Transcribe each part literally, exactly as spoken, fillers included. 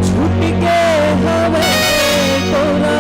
छूट गे हवय तोरा।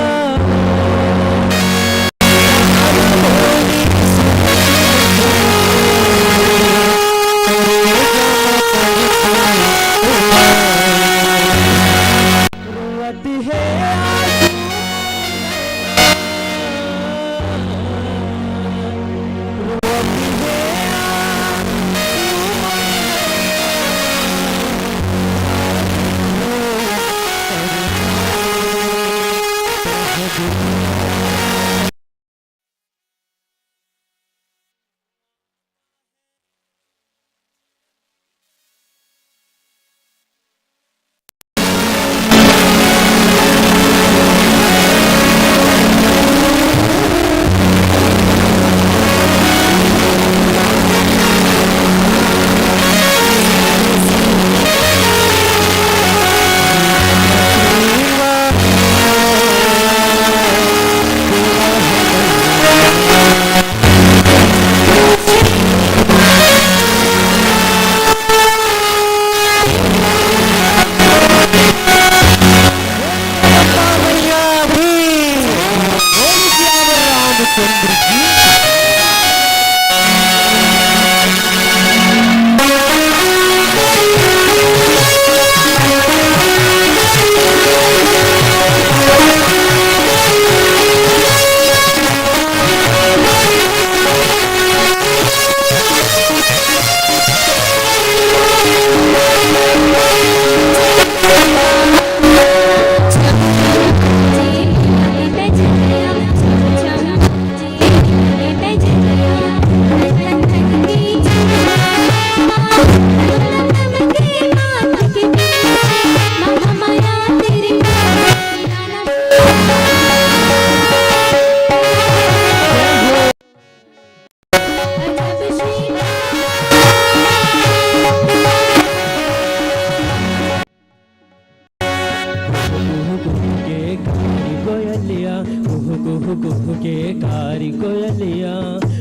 कुहू कुहू के कारी कोयलिया, कुहू कुहू कुहू के कारी कोयलिया,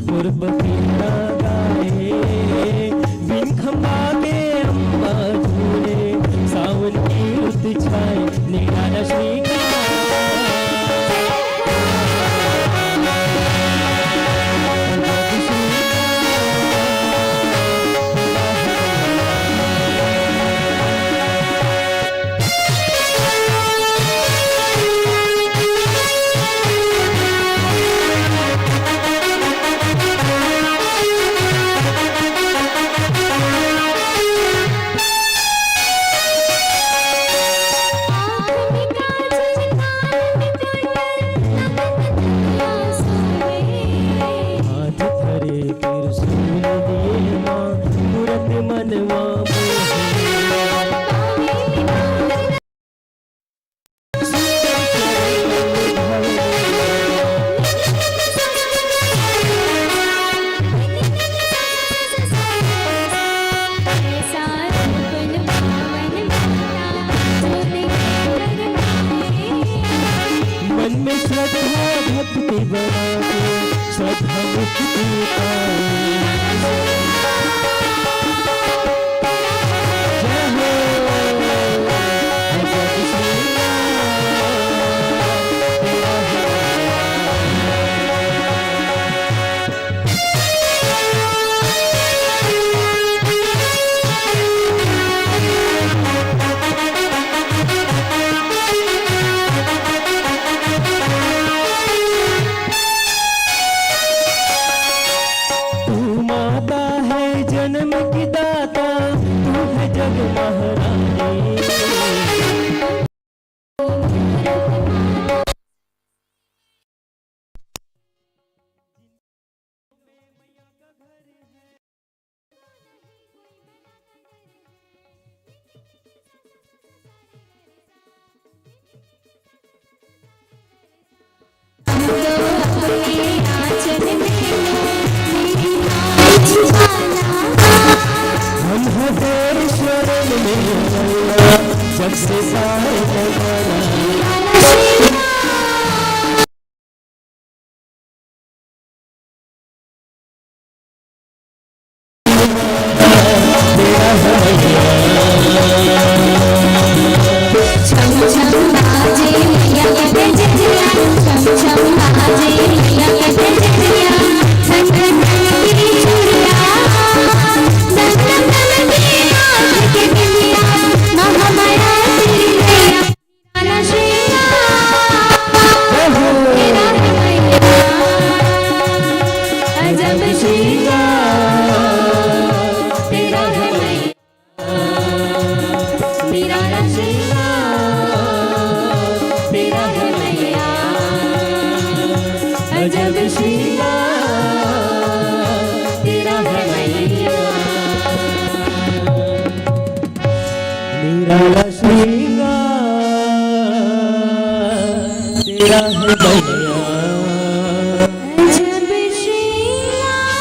मोर पपीता गाए, बिन खंभा के अम्बा झूले, सावन की रुत छाए, निराला श्रृंगार। हाथ धरे त्रिशूल लिए माँ, मूरत मनवा मोहे। मन में श्रद्धा भक्ति बना के, श्रद्धा मुक्ति पाए। जय हो। तू माता है जन्म की दाता, तू है जग महारानी। हम हैं तेरे शरण में, जग से पार लगाना। निराला श्रृंगार तेरा है भैया। अजब श्रृंगार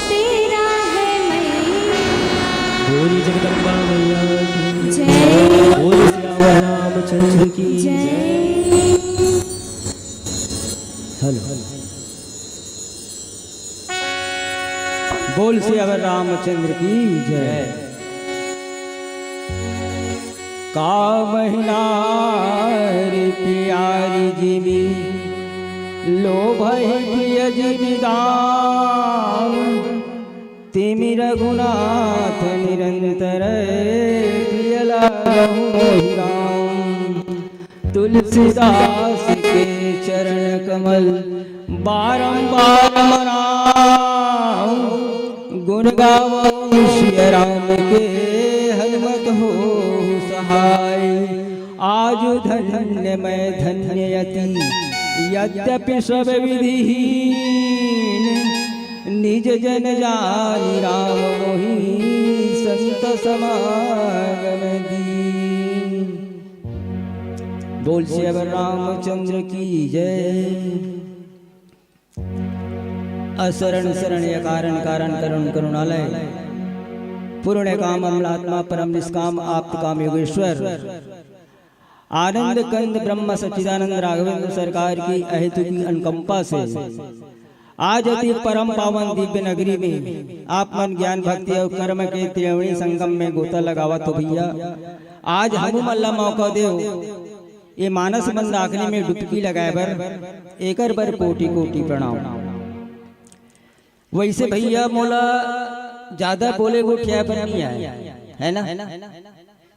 तेरा है मैया। बोली जगदम्बा मैया की जय। बोली सियावर रामचंद्र की जय। जय। हेलो। बोल सियावर रामचंद्र की जय। का महिना रे प्यारी जीवी, लोभहि प्रिय जीवी दाम। तिमि रघुनाथ निरंतर प्रिय लागहु मोहि राम। तुलसीदास के चरण कमल बारंबार मनाऊं, गुण गावो सिय राम के हनुमत हो सहाय। आज धन्य मैं धन्य अति यद्यपि सब विधिहीन, निज जन जानि राम मोहि संत समागम दीन। बोल सियावर रामचंद्र की जय। असरण शरण अकारण कारण करुण करुणालय, पूर्ण काम अमलात्मा परम निष्काम आप्त काम योगेश्वर आनंद कंद ब्रह्म सच्चिदानंद राघवेंद्र सरकार की अहेतु की अनुकंपा से आज अति परम पावन दिव्य नगरी में आप मन ज्ञान भक्ति अउ कर्म के त्रिवेणी संगम में गोता लगावत हो भैया। आज हमू मन ला मौका देव, ये मानस मंदाकिनी में डुबकी लगाए बर, एकर बर कोटि कोटि प्रणाम। वैसे भैया मोला ज्यादा बोले गोठियाए बर नहीं आए, है ना?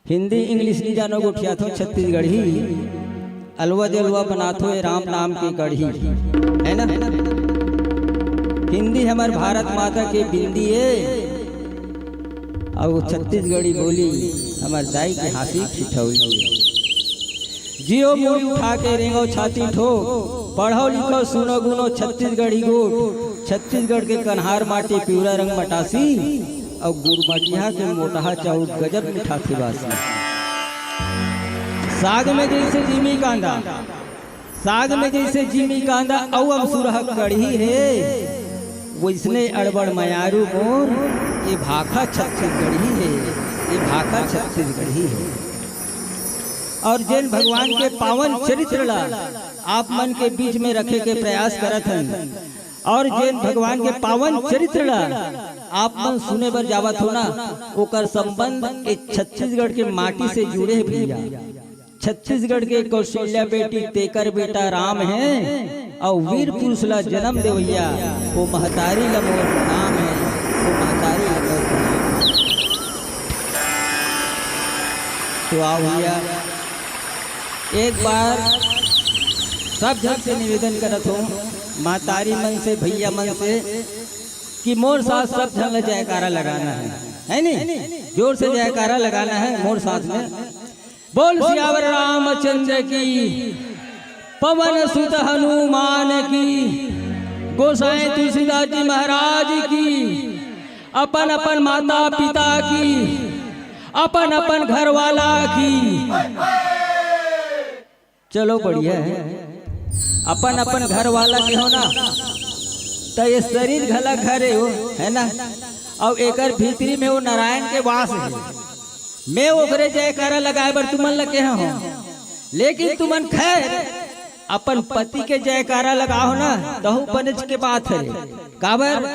हिंदी इंग्लिश नहीं जानो गोठियाथो छत्तीसगढ़ी, अलवा जलवा बनाथो ये राम नाम के कढ़ी, है ना? हिंदी हमर भारत माता के बिंदी ए, अउ छत्तीसगढ़ी बोली हमर दाई के हाँसी ठिठौली ए। जियो मुड़ी उठा के रेंगो छाती ठोक, पढ़ो लिखो सुनो गुनो छत्तीसगढ़ी गोठ। छत्तीसगढ़ के कन्हार माटी पिवरा रंग मटासी, अउ गुरमटिहा के मोटहा चाउर गजब मिठाथे बासी। साग में जैसे जीमी कांदा, साग में जैसे जीमी कांदा अउ अमसुरहा कड़ही हे, वैसने अड़बड़ मयारू मोर, ये भाखा छत्तीसगढ़ी हे, ये भाखा छत्तीसगढ़ी हे। और जेन भगवान के पावन चरित्र ला आप मन के बीच में रखे के प्रयास करत हन, और जेन भगवान के पावन चरित्र ला आप मन सुने बर जावत हो ना, ओकर संबंध ए छत्तीसगढ़ के माटी से जुड़े हे भैया। छत्तीसगढ़ के कौशल्या बेटी, तेकर बेटा राम हे, अउ वीर पुरुष ला जन्म देवैया, वो महतारी ला मोर प्रणाम हे, वो महतारी ला मोर प्रणाम हे। तो आओ भैया, एक बार सब झन से निवेदन करत हूँ, महतारी मन से, भैया मन से, कि मोर साथ सब झन ला जयकारा लगाना हे, है नी? जोर से जयकारा लगाना हे मोर साथ में। बोल सियावर रामचंद्र की, पवन सुत हनुमान की, गोसाई तुलसीदास जी महाराज की, अपन अपन माता पिता की, अपन अपन घर वाला की। चलो बढ़िया हे, अपन अपन घर वाला के हो ना, त ये शरीर घला घर हे वो, है ना? अउ एकर भीतरी में वो नारायण के वास हे। मैं ओकरे जयकारा लगाए बर तुमन ला केहे हों, लेकिन तुमन खैर अपन पति के जयकारा लगाओ ना, तहू बनेच के बात हे। काबर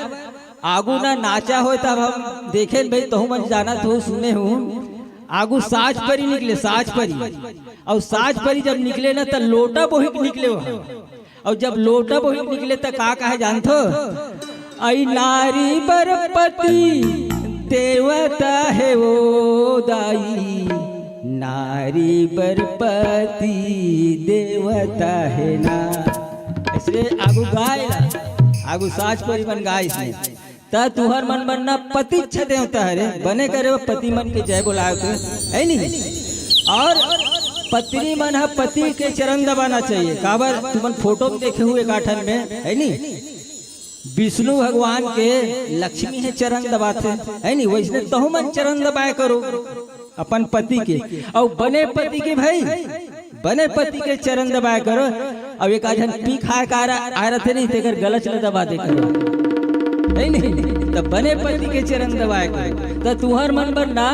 आगू ना नाचा होय तब हम देखेन भाई, तहू मन जानत हो, सुने हो, आगू साज परी निकले, साज परी। अउ साज परी जब निकले ना, त लोटा बोहिक निकले हो। अउ जब लोटा बोहिक निकले, त का कहे जानथो? अई नारी बर पति देवता हे वो दाई, नारी बर पति देवता हे ना। अइसे आगू गाय ला, आगू साज परी मन गाय से। त तुहर मन बनना पति इच्छा देवता हरे, बने करे वो पति मन के जय बोलाए के, है नी? अउ पत्नी मन ह पति के चरण दबाना चाहिए। काबर तुमन फोटो में देखे हुए काठन में, है नी? विष्णु भगवान के लक्ष्मी हे चरण दबाथे, हे नी? वइसने तहू मन चरण दबाय करो अपन पति के, अउ बने पति के भाई, बने पति के चरण दबाय करो। अउ एक आध झन पी खाय के आय रथे नी, तेकर गलच ल दबा दे करो, हे नी? त बने पति के चरण दबाय करो, त तुंहर मन बर ना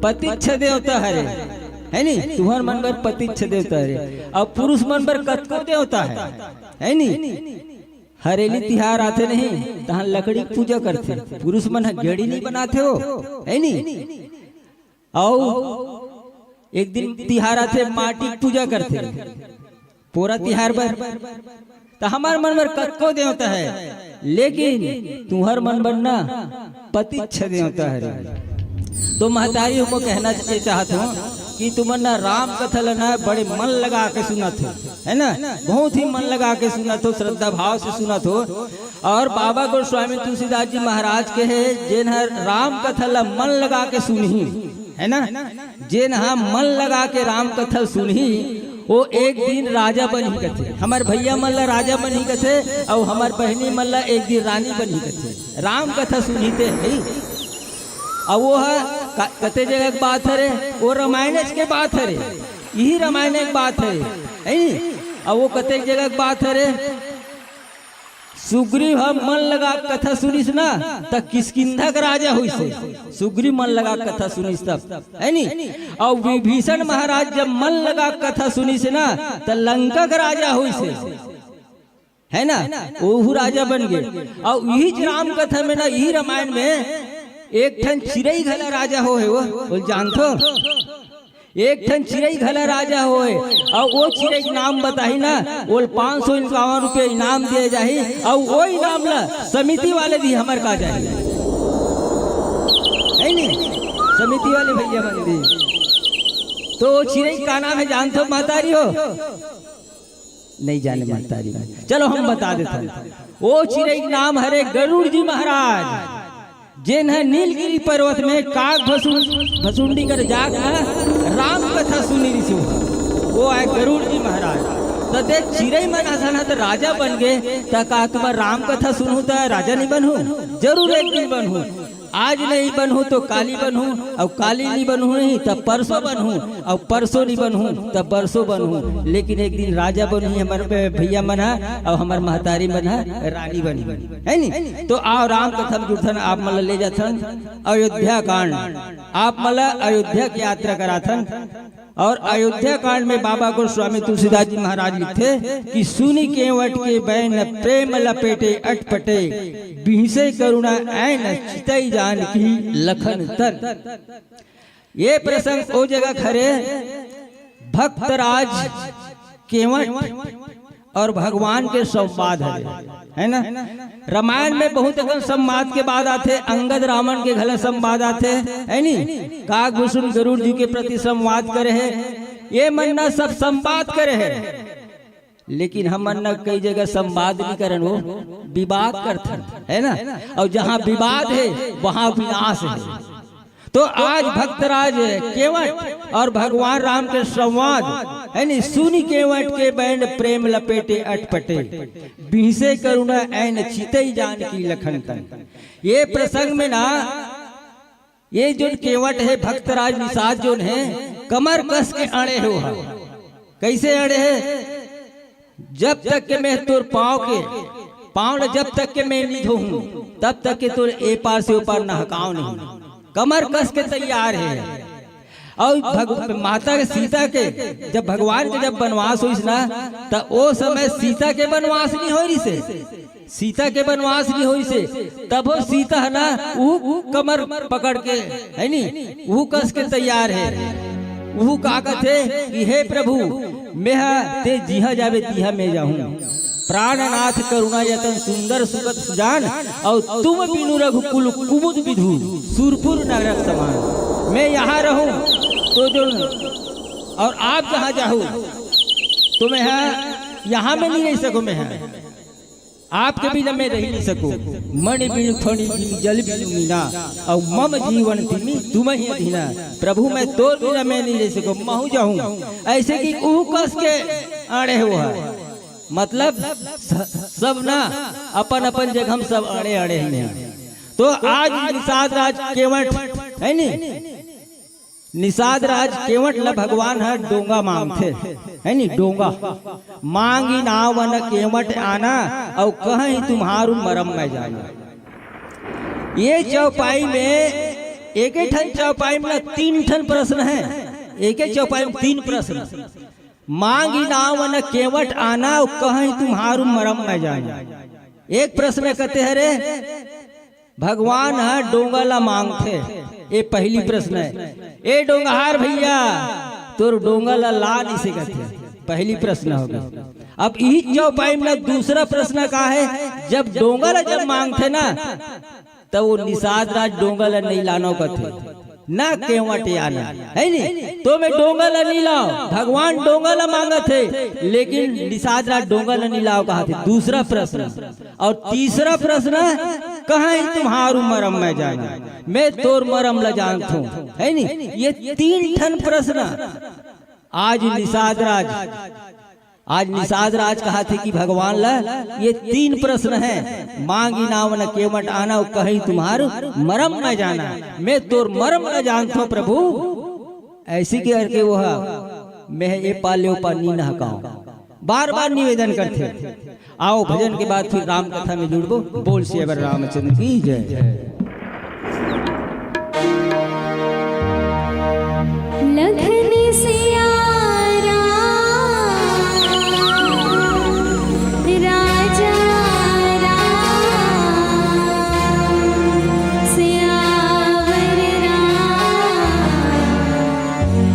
पतिच्छ देवता हरे, हे नी? तुंहर मन बर पतिच्छ देवता हरे, अउ पुरुष मन बर कतको देवता हे, हे नी? हरेली तिहार आथे नहीं, तहां लकड़ी के पूजा करथे। पुरुष मन ह गेड़ी नहीं बनाथे हो, हे नी? अउ एक दिन तिहार आथे, माटी के पूजा करथे, पोरा तिहार बर। त हमर मन बर कतको देवता हे, लेकिन तुंहर मन बर ना पतिच्छ देवता हरे। तो महतारी को कहना ये चाहत हूँ कि तुमन ना राम कथा ल ना बड़े मन लगा के सुनत हो, हे ना? बहुत ही मन लगा के सुनत हो, श्रद्धा भाव से सुनत हो। अउ बाबा गोस्वामी तुलसीदास जी महाराज कहे, जेन ह राम कथा ल मन लगा के सुनही, हे ना, जेन ह मन लगा के राम कथा सुनही, वो एक दिन राजा बनही कथे। हमर भइया मन ल राजा बनही कथे, अउ हमर बहिनी मन ल एक दिन रानी बनही कथे। राम कथा सुनही ते हे। अउ वो ह का-, कते जगह के बात हरे, वो रामायण के बात हरे, इही रामायण के बात हरे, हे नी? अउ वो कते जगह के बात हरे, सुग्रीव ह मन लगा के कथा सुनिस ना, त किष्किंधा के राजा होइस हे। सुग्रीव मन लगा के कथा सुनिस तब, हे नी? अउ विभीषण महाराज जब मन लगा के कथा सुनिस ना, त लंका के राजा होइस हे, हे ना? ओहू राजा बन गे। अउ इही राम कथा में ना, इही रामायण में एक ठन चिरई घला राजा होहे, वो, वो जानथो? एक ठन चिरई घला राजा होहे, अउ वो चिरई के नाम बताही ना, ओला पाँच सौ इक्यावन रुपया इनाम दिए जाही, अउ वो इनाम ला समिति वाले दिही, हमर का जाही, हे नी? समिति वाले भइया मन दिही। तो वो चिरई का नाम हे, जानथो महतारी हो? नहीं जाने महतारी हो। चलो हम बता देथन। वो चिरई के नाम हरे गरुड़ जी महाराज, जेन ह नीलगिरी पर्वत में काग भसुं-, भसुंडी कर जाके ना राम कथा सुने रिहिस हे। वो आय गरुड़ जी महाराज। त देख, चिरई मन असन ह त राजा बन गे, त का तुमन राम कथा सुनहू त राजा नहीं बनहू? जरूर एक दिन बनहू। आज नहीं बनहू तो काली बनहू, अउ काली नहीं बनहू नहीं त परसों बनहू, अउ परसों नहीं बनहू त बरसों बनहू, लेकिन एक दिन राजा बनही हमर भइया मन ह, अउ हमर महतारी मन ह रानी बनही, हे नी? तो आओ राम कथा में जुड़थन, आप मन ल ले जाथन अयोध्या कांड, आप मन ल अयोध्या के यात्रा कराथन। अउ अयोध्या कांड में बाबा गोस्वामी तुलसीदास जी महाराज लिखथे कि सुनि केवट के बैन प्रेम लपेटे अटपटे, बिहसे करुणा ऐन चितई जानकी लखन तन। ये प्रसंग ओ जगह हरे, भक्तराज केवट अउ भगवान के संवाद हरे, हे ना? रामायण में बहुत अकन संवाद के बात आथे, अंगद रावण के घला संवाद आथे, हे नी? काग भसुंड गरुड़ जी के प्रति संवाद करे हे, ये मन ना सब संवाद करे हे, लेकिन हमन ना कई जगह संवाद नहीं करन, वो विवाद करथन, हे ना? अउ जहाँ विवाद हे, वहाँ विनाश हे। तो आज भक्तराज केवट अउ भगवान राम के संवाद, हे नी, सुनि केवट के बैन प्रेम लपेटे अटपटे, बिहसे करुणा ऐन चितई जानकी लखन तन। ये प्रसंग में ना, ये जोन केवट हे, भक्तराज निषाद जोन हे, कमर कस के अड़े हे वो ह। कइसे अड़े हे? जब तक के मैं तोर पाँव के, पाँव ल जब तक के मैं नहीं धोहूं, तब तक के तोर ए पार से ओ पार नहकाव नहीं। कमर कस के तैयार हे। अउ भग-, माता के सीता के, जब भगवान के जब बनवास होइस ना, त ओ समय सीता के बनवास नहीं होय रिहिसे, सीता के बनवास नहीं होइसे, तभो सीता ह ना, ऊ, ऊ कमर पकड़ के, हे नी, ऊ कस के तैयार हे। ऊ का कथे कि हे प्रभु, मेंह ते जिहां जाबे तिहां मैं जाहूं। प्राणनाथ करुणा यतन सुंदर सुगत सुजान, अउ तुम बिनु रघुकुल कुमुद विधु सूरपुर नरक समान। मैं यहां रहूं तो जो, अउ आप जहां जाहू तो मेंह यहां में नहीं रह सकूं, मेंह आपके बिना मैं रहि नहीं सकूं। मणि बिनु फणि जिम जल बिनु मीना, अउ मम जीवन तिमि तुमहि अधीना। प्रभु मैं तोर बिना मैं नहीं रहि सकूं, महूं जाहूं। अइसे कि ऊ कस के अड़े हे वो ह। मतलब स-, सब ना अपन अपन जगह म सब अड़े अड़े ही हैं। तो आज निषाद राज केवट है नी, निषाद राज केवट ल भगवान ह डोंगा मांगथे, है नी, डोंगा। मांगी नावन केवट आना, अउ कहीं तुम्हारू मरम मैं जाना। ये चौपाई में, एक एक ठन चौपाई में ना तीन ठन प्रश्न है, एक एक चौपाई में तीन प्रश्न। मांगी नावन केवट आना, अउ कहीं तुम्हारू मरम मैं जाना। एक प्रश्न कहते हैं रे, भगवान ह डोंगा ला मांगथे, ये पहली प्रश्न है। ए डोंगहार भैया, तोर डोंगा ला ला नहीं सकत हे, पहली प्रश्न हो गई। अब इही चौपाई में ना दूसरा प्रश्न का है, जब डोंगा ला जब मांगथे ना, तब वो निषाद राज डोंगा ला नहीं लानो कथे, ना केवट आना, है नी? तो मैं डोंगा ला नहीं लाओ, भगवान डोंगा ला मांगत है, लेकिन निषाद राज डोंगा ला नहीं लाओ कहा थे। दूसरा प्रश्न। और तीसरा प्रश्न, कहाँ है तुम्हारू मरम मैं जाना, मैं तोर मरम ला जानत हूँ, है नी? ये तीन ठन प्रश्न आज निषाद राज, आज निषाद राज कहा थे कि भगवान ला ये तीन प्रश्न है, मांगी नावन केवट आना, अउ कहीं तुम्हार मरम मैं जाना, मैं तोर मरम ला जानत हूँ प्रभु। ऐसी के करके वो है, मैं ये पा ले वो पा नी नहकाऊं, बार बार निवेदन करथे। आओ भजन के बाद फिर राम कथा में जुड़बो। बोल सियावर रामचंद्र की जय। लखन सिया राम, राजा राम, सियावर राम।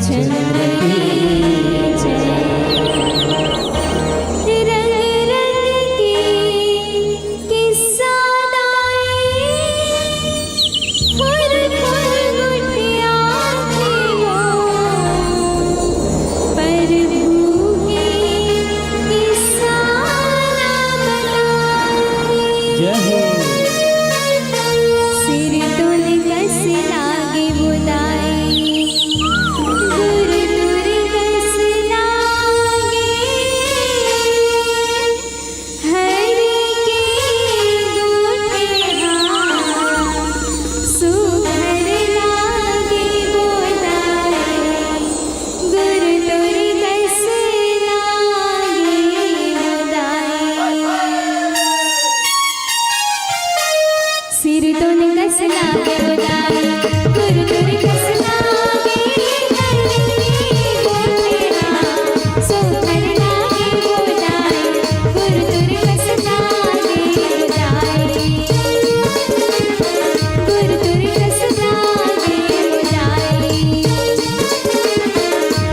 चंद्र की जय। रंग रंग के किस्सा दाई, फुर फुर गुटिया थे वो, प्रभु के किस्सा ना बताए। जय हो। सिर तोन कस लागे वो दाई, गुर तुर कस लागे। हरि के गोठिया सुघर लागे वो दाई, गुर तुर कस लागे वो दाई। सिर तोन कस लागे वो दाई, गुर तुर कस लागे, हरि के गोठिया सुघर लागे वो दाई, गुर तुर कस लागे वो दाई, गुर तुर कस लागे वो दाई,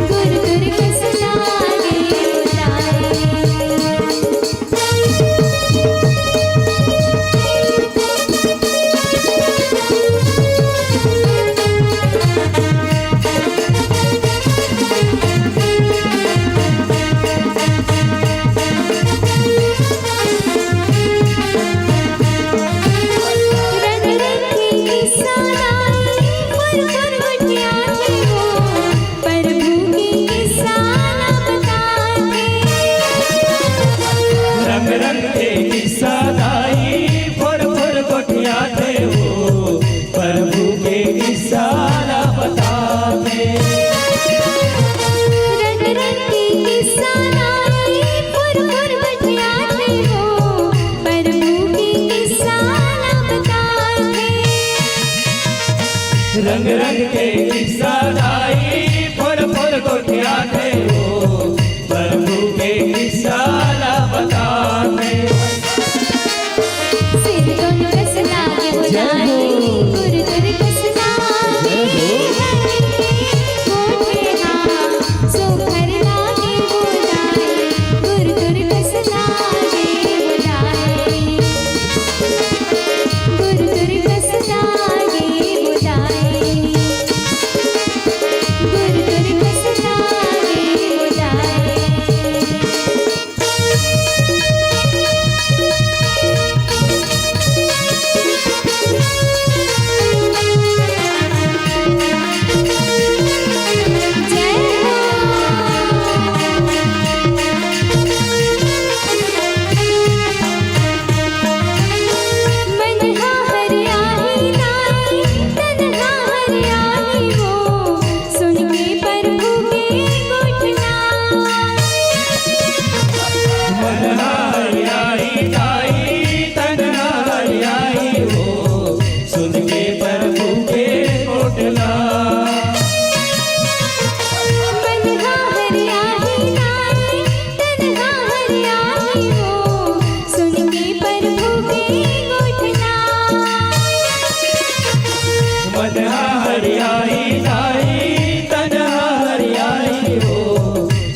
गुर तुर कस लागे वो दाई। प्रभु के किस्सा ना बताथे। रंग रंग के किस्सा दाई, फुर फुर गोठियाथे वो, प्रभु के किस्सा ना बताथे। रंग रंग के किस्सा दाई, फुर फुर गोठियाथे वो, प्रभु के किस्सा ना बताथे। रंग रंग के किस्सा दाई, फुर फुर गोठियाथे वो, प्रभु के किस्सा ला बताथे। सिर तोन कस लागे वो दाई, गुर तुर कस लागे, हरि के गोठिया सुघर लागे वो दाई, गुर तुर कस लागे वो दाई। गुर तुर कस लागे वो दाई, गुर तुर कस लागे तनहा हरियाई जाई, तनहा हरियाई हो,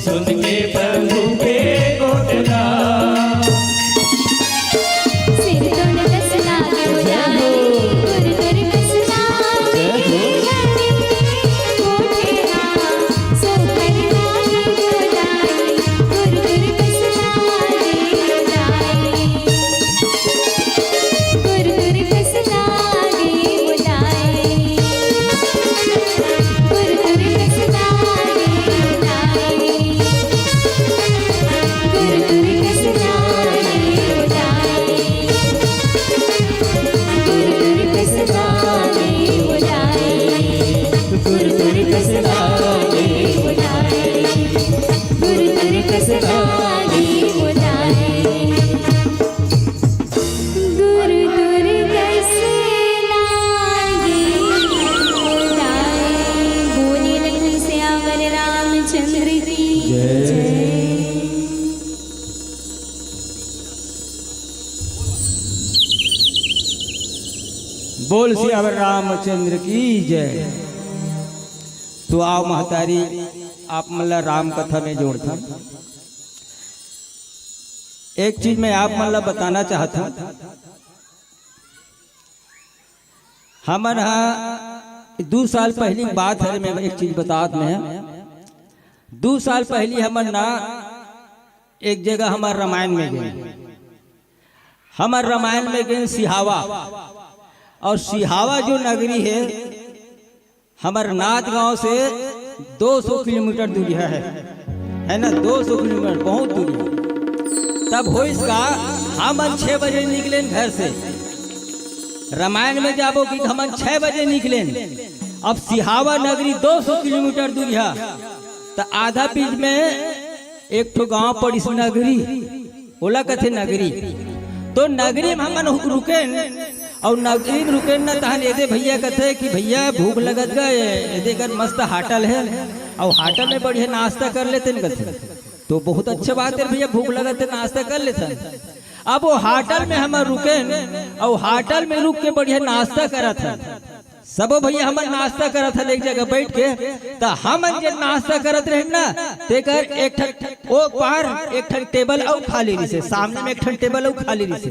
सुन के प्रभु के गोठ गा। सिर दोनों कस लागे उदाई, गुर गुर कस लागे उदाई, गोठे हा, सो करना उदाई, गुर गुर कस लागे उदाई। गुर गुर कस लागे उदाई। गुर गुर कस लागे उदाई। गुर गुर कस लागे उदाई। गुर गुर कस लागे उदाई। गुर गुर कस लागे उदाई। गुर गुर कस लागे उदाई। गुर गुर कस लागे उदाई। बोलिए लखन सियावर रामचंद्र की जय। बोल सियावर रामचंद्र की जय। तो आओ महतारी, आप मन ला राम कथा में जोड़थन। एक चीज मैं आप मन ला बताना चाहत हूँ। हमन हा दू साल पहली बात हरे, मैं एक चीज बतात मैं। दू साल पहली हमन ना एक जगह हमर रामायण में गए। हमर रामायण में गए सिहावा, और सिहावा जो नगरी है, हमर नांदगांव से दो सौ किलोमीटर दूरिहा है, है ना, दो सौ किलोमीटर बहुत दूरिहा। तब होइस का, हमन छह बजे निकलेन घर से, रामायण में जाबो कि हमन छह बजे निकलेन। अब सिहावा नगरी दो सौ किलोमीटर दूरिहा, त आधा बीच में एक ठो गांव पड़िस नगरी, ओला कथे नगरी। तो नगरी में हमन रुकेन, अउ नगरी में रुकेन न, तहन एदे भैया कथे कि भैया भूख लगत गा, एदे कर मस्त हाटल है, अउ हाटल में बढ़िया नाश्ता कर लेतेन कथे। तो बहुत अच्छा बात है भैया, भूख लगत है, नाश्ता कर लेथन। अब वो हाटल में हमन रुकेन, अउ हाटल में रुक के बढ़िया नाश्ता करत हन। सबो भैया हमन नाश्ता करत हन एक जगह बैठ के, त हमन जे नाश्ता करत रहेन ना, तेकर एक ठन ओ पार एक ठन टेबल अउ खाली रहिसे, सामने में एक ठन टेबल अउ खाली रहिसे।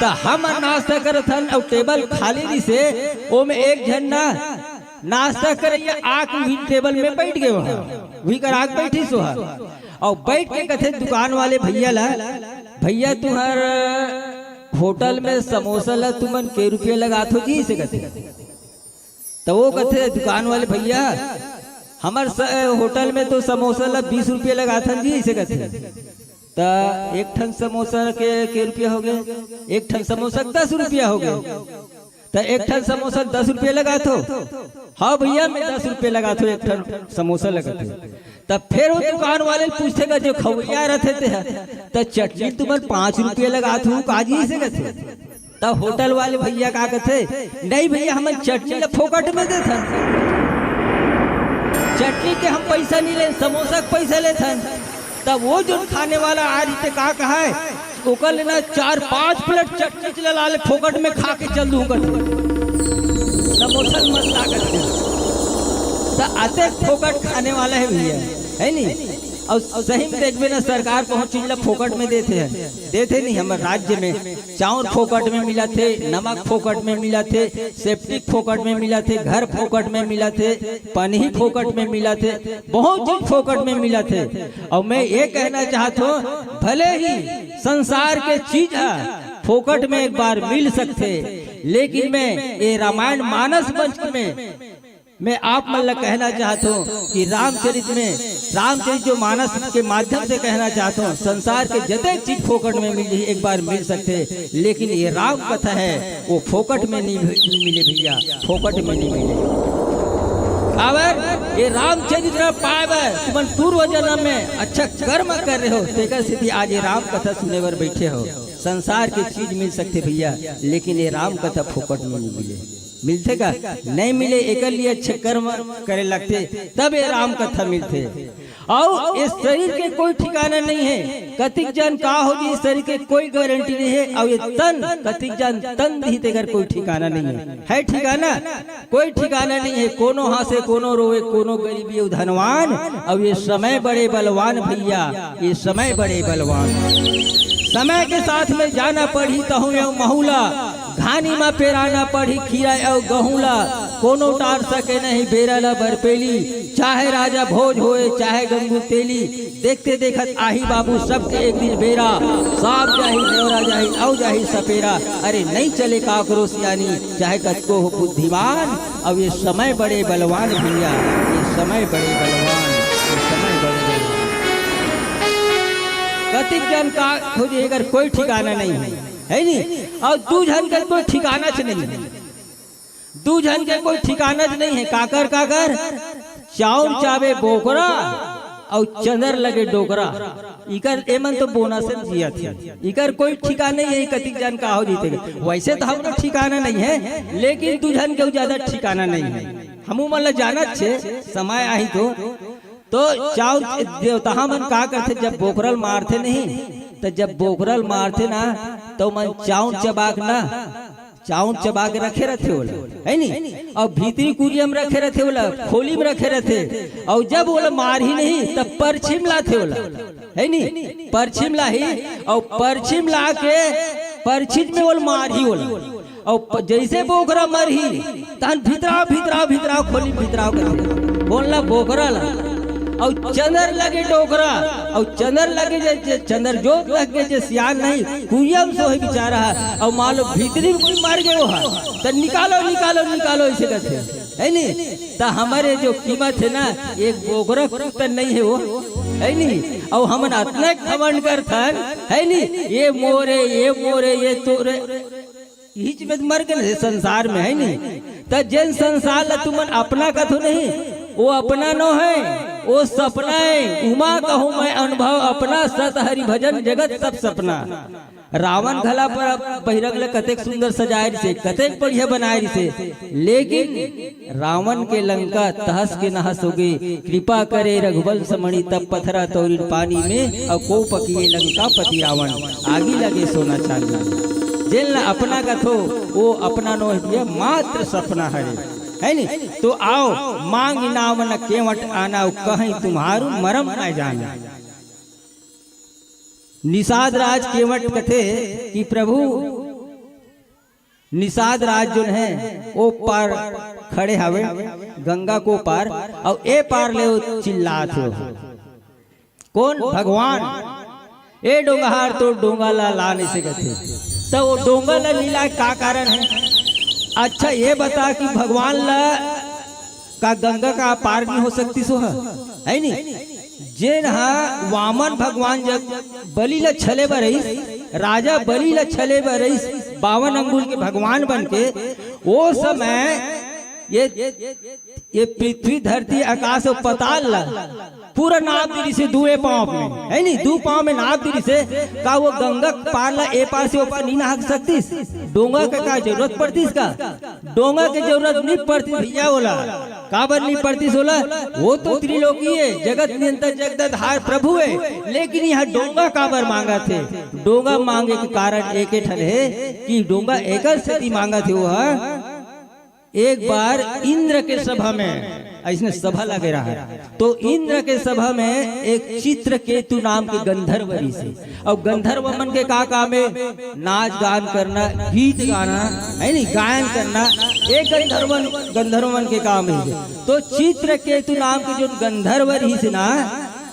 त हमन नाश्ता करत हन अउ टेबल खाली रहिसे, ओमे एक झन ना नाश्ता करइया आके उही टेबल में बैठ गे, वहाँ उही कर आके बैठिस वहाँ। अउ बैठ के कथे दुकान वाले भैया ला, "भैया तुहर होटल में समोसा ला तुमन के रुपया लगात हो जी?" से कथे। त वो कथे दुकान वाले, "भैया हमर स-, होटल में तो समोसा ला बीस रुपया लगाथन जी," से कथे। त एक ठन समोसा के, के रुपया हो गे? एक ठन समोसा के दस रुपया हो गे। त एक ठन समोसा दस रुपया लगाथो? हाँ भैया, मैं दस रुपया लगाथो, एक ठन समोसा लगाथो। त फेर वो दुकान वाले पूछथे का, जो खवैया रथे ते ह, "त चटनी तुमन पाँच रुपया लगाथो का जी?" से कथे। त होटल वाले भैया का कथे, "नहीं भैया, हमन चटनी ला फोकट में देथन, चटनी के हम पैसा नहीं लेन, समोसा के पैसा लेथन।" तब वो जो खाने वाला आ रही थे, का कहा है, ओकर ले ना चार पांच प्लेट चटनी चला ला ले, फोकट में खा के चल दूं कथे। समोसा मत लागत है। त अतेक फोकट खाने वाला है भैया, है नी? अउ सही में देखबे ना, सरकार बहुत चीज ला फोकट में देथे है, देथे नहीं। हमर राज्य में चाउर फोकट में मिलत हे, नमक फोकट में मिलत हे, सेप्टिक फोकट में मिलत हे, घर फोकट में मिलत हे, पनही फोकट में मिलत हे, बहुत चीज फोकट में मिलत हे। अउ मैं ये कहना चाहत हूँ, भले ही संसार के चीज ह फोकट में एक बार मिल सकथे, लेकिन मैं ये रामायण मानस मंच में मैं आप मन ला कहना चाहत हूँ कि रामचरित में, रामचरित जो मानस के माध्यम से कहना चाहत हूँ, संसार के जतेक चीज फोकट में मिल जाही, एक बार मिल सकथे, लेकिन ये राम कथा है, वो फोकट में नहीं मिले भैया, फोकट में नहीं मिले। काबर ये रामचरित पाए बर तुमन पूर्व जन्म में अच्छा कर्म करे हो, तेकर सेती आज ये राम कथा सुने बर बैठे हो। संसार के चीज मिल सकथे भैया, लेकिन ये राम कथा फोकट में नहीं मिले। मिलथे का? नहीं मिले। एकर लिए अच्छे कर्म करे लगथे, तब ये राम कथा मिलथे। अउ ये शरीर के कोई ठिकाना नहीं है। कतिक जन का हो जी, शरीर के कोई गारंटी नहीं है। अउ ये तन, कतिक जन तन दिही, तेकर कोई ठिकाना नहीं है। है ठिकाना? कोई ठिकाना नहीं है। कोनो हंसे, कोनो रोवे, कोनो गरीबी अउ धनवान। अउ ये समय बड़े बलवान भैया, ये समय बड़े बलवान। समय के साथ में जाना पड़ही तहूँ अउ महूला, घानी म पेराना पड़ही खीरा अउ गहूँ ला। कोनो टार सके नहीं बेरा ला बरपेली, चाहे राजा भोज होए, चाहे गंगू तेली। देखते देखत आही बाबू सबके एक दिन बेरा, सांप जाही, नेवरा जाही, अउ जाही सपेरा। अरे नहीं चले काकरो सियानी, चाहे कतको हो बुद्धिमान। अब ये समय बड़े बलवान भैया, ये समय बड़े बलवान, ये समय बड़े बलवान। कतिक जन का खोजे, एकर कोई ठिकाना नहीं है, है नी? अउ दू झन के कोई ठिकाना च नहीं है, दू झन के कोई ठिकाना च नहीं है। काकर काकर? चाउर चाबे बोकरा अउ चंदर लगे डोकरा। इकर एमन तो बोनस में जियत हे, इकर कोई ठिकाना नहीं है। कतिक जन का हो जीते के। वैसे तो हमरो ठिकाना नहीं है, लेकिन दू झन के ज्यादा ठिकाना नहीं है। हमू मन ला जानत छे, समय आही तो। तो चाउर देवता मन का करथे, जब बोकरल मारथे नहीं, तो जब बोकरल मारथे ना, तो मन चाउर चबाक ना, चाउर चबा के रखे रथे ओला, है नी? अउ भीतरी कुरिया में रखे रथे ओला, खोली में रखे रथे। अउ जब ओला मारही नहीं, तब परछिम लाथे ओला, है नी? परछिम लाही, अउ परछिम ला के परछिम में ओला मारही ओला। अउ प-, जैसे बोकरा मरही, तहन भितराव, भितराव, भितराव, खोली भितराव करथे। कोन ला? बोकरा ला। अउ चंदर लगे डोकरा, अउ चंदर लगे जे, जे चंदर जोत लग के जे सियान नहीं, कुरिया में सोहे बेचारा है, अउ मान लो भीतरी में कोई मर गयो है, तो निकालो, निकालो, निकालो, ऐसे करथे, है नी? तो हमारे जो कीमत है ना, एक बोकरा कीमत नहीं है वो, है नी? अउ हमन अतना घमंड करथन, है नी? ये मोरे, ये मोरे, ये तोरे, इही चीज में मर गए संसार में, है नी? त जेन संसार ला तुमन अपना कथो नहीं, वो अपना नो है, वो सपना है। उमा कहूँ मैं अनुभव अपना, सत हरि भजन जगत सब सपना। रावण घला पर बहिरंग ले कतेक सुंदर सजाए रिसे, कतेक बढ़िया बनाए रिसे, लेकिन रावण के लंका तहस के नहस हो गई। कृपा करे रघुवंश मणि तब पथरा तोरिन पानी में, अउ कोप किए लंकापति रावण, आगी लगे सोना चांदी। जेन ला अपना कथो, वो अपना नो है, मात्र सपना हरे, है नी? तो आओ, मांग नाम न केवट आना, कहीं तुम्हारू मरम न जाना। निषाद राज केवट कथे कि प्रभु, निषाद राज जोन है, ओ पार खड़े हवे, गंगा को पार, अउ ए पार ले ओ चिल्लात हो। कोन? भगवान। ए डोंगहार, तो डोंगा ला ला नहीं सकत हे। त ओ डोंगा ला नी लाय का कारण है? अच्छा, ये बता कि भगवान ला का गंगा का पार नहीं हो सकती सो ह? है नी? जेन हा वामन भगवान जब बलि ला छले बर रहिस, राजा बलि ला छले बर रहिस, बावन अंगुल के भगवान बन के, ओ समय ये, ये पृथ्वी, धरती, आकाश अउ पताल ला पूरा नाप दे रिसे दुए पाँव में, है नी? दू पाँव में नाप दे रिसे। का वो गंगा के पार ला ए पार से ओ पार नी नहा सकतिस? डोंगा के का जरूरत पड़तिस का? डोंगा के जरूरत नी पड़तिस भैया ओला। काबर नी पड़तिस ओला? वो तो त्रिलोकी है, जगत नियंता जगदधार प्रभु है, लेकिन यहाँ डोंगा काबर मांगत हे? डोंगा मांगे के कारण एके ठन हे कि डोंगा एकर सेती मांगत हे वो ह। एक बार इंद्र के सभा में, अइसने सभा लगे रहा, तो इंद्र के सभा में एक चित्रकेतु नाम के गंधर्व रिसे। अउ गंधर्व मन के का काम हे? नाच गान करना, गीत गाना, है नी, गायन करना। ये गंधर्वन, गंधर्व मन के काम हे। तो चित्रकेतु नाम के जो गंधर्व रिसे ना,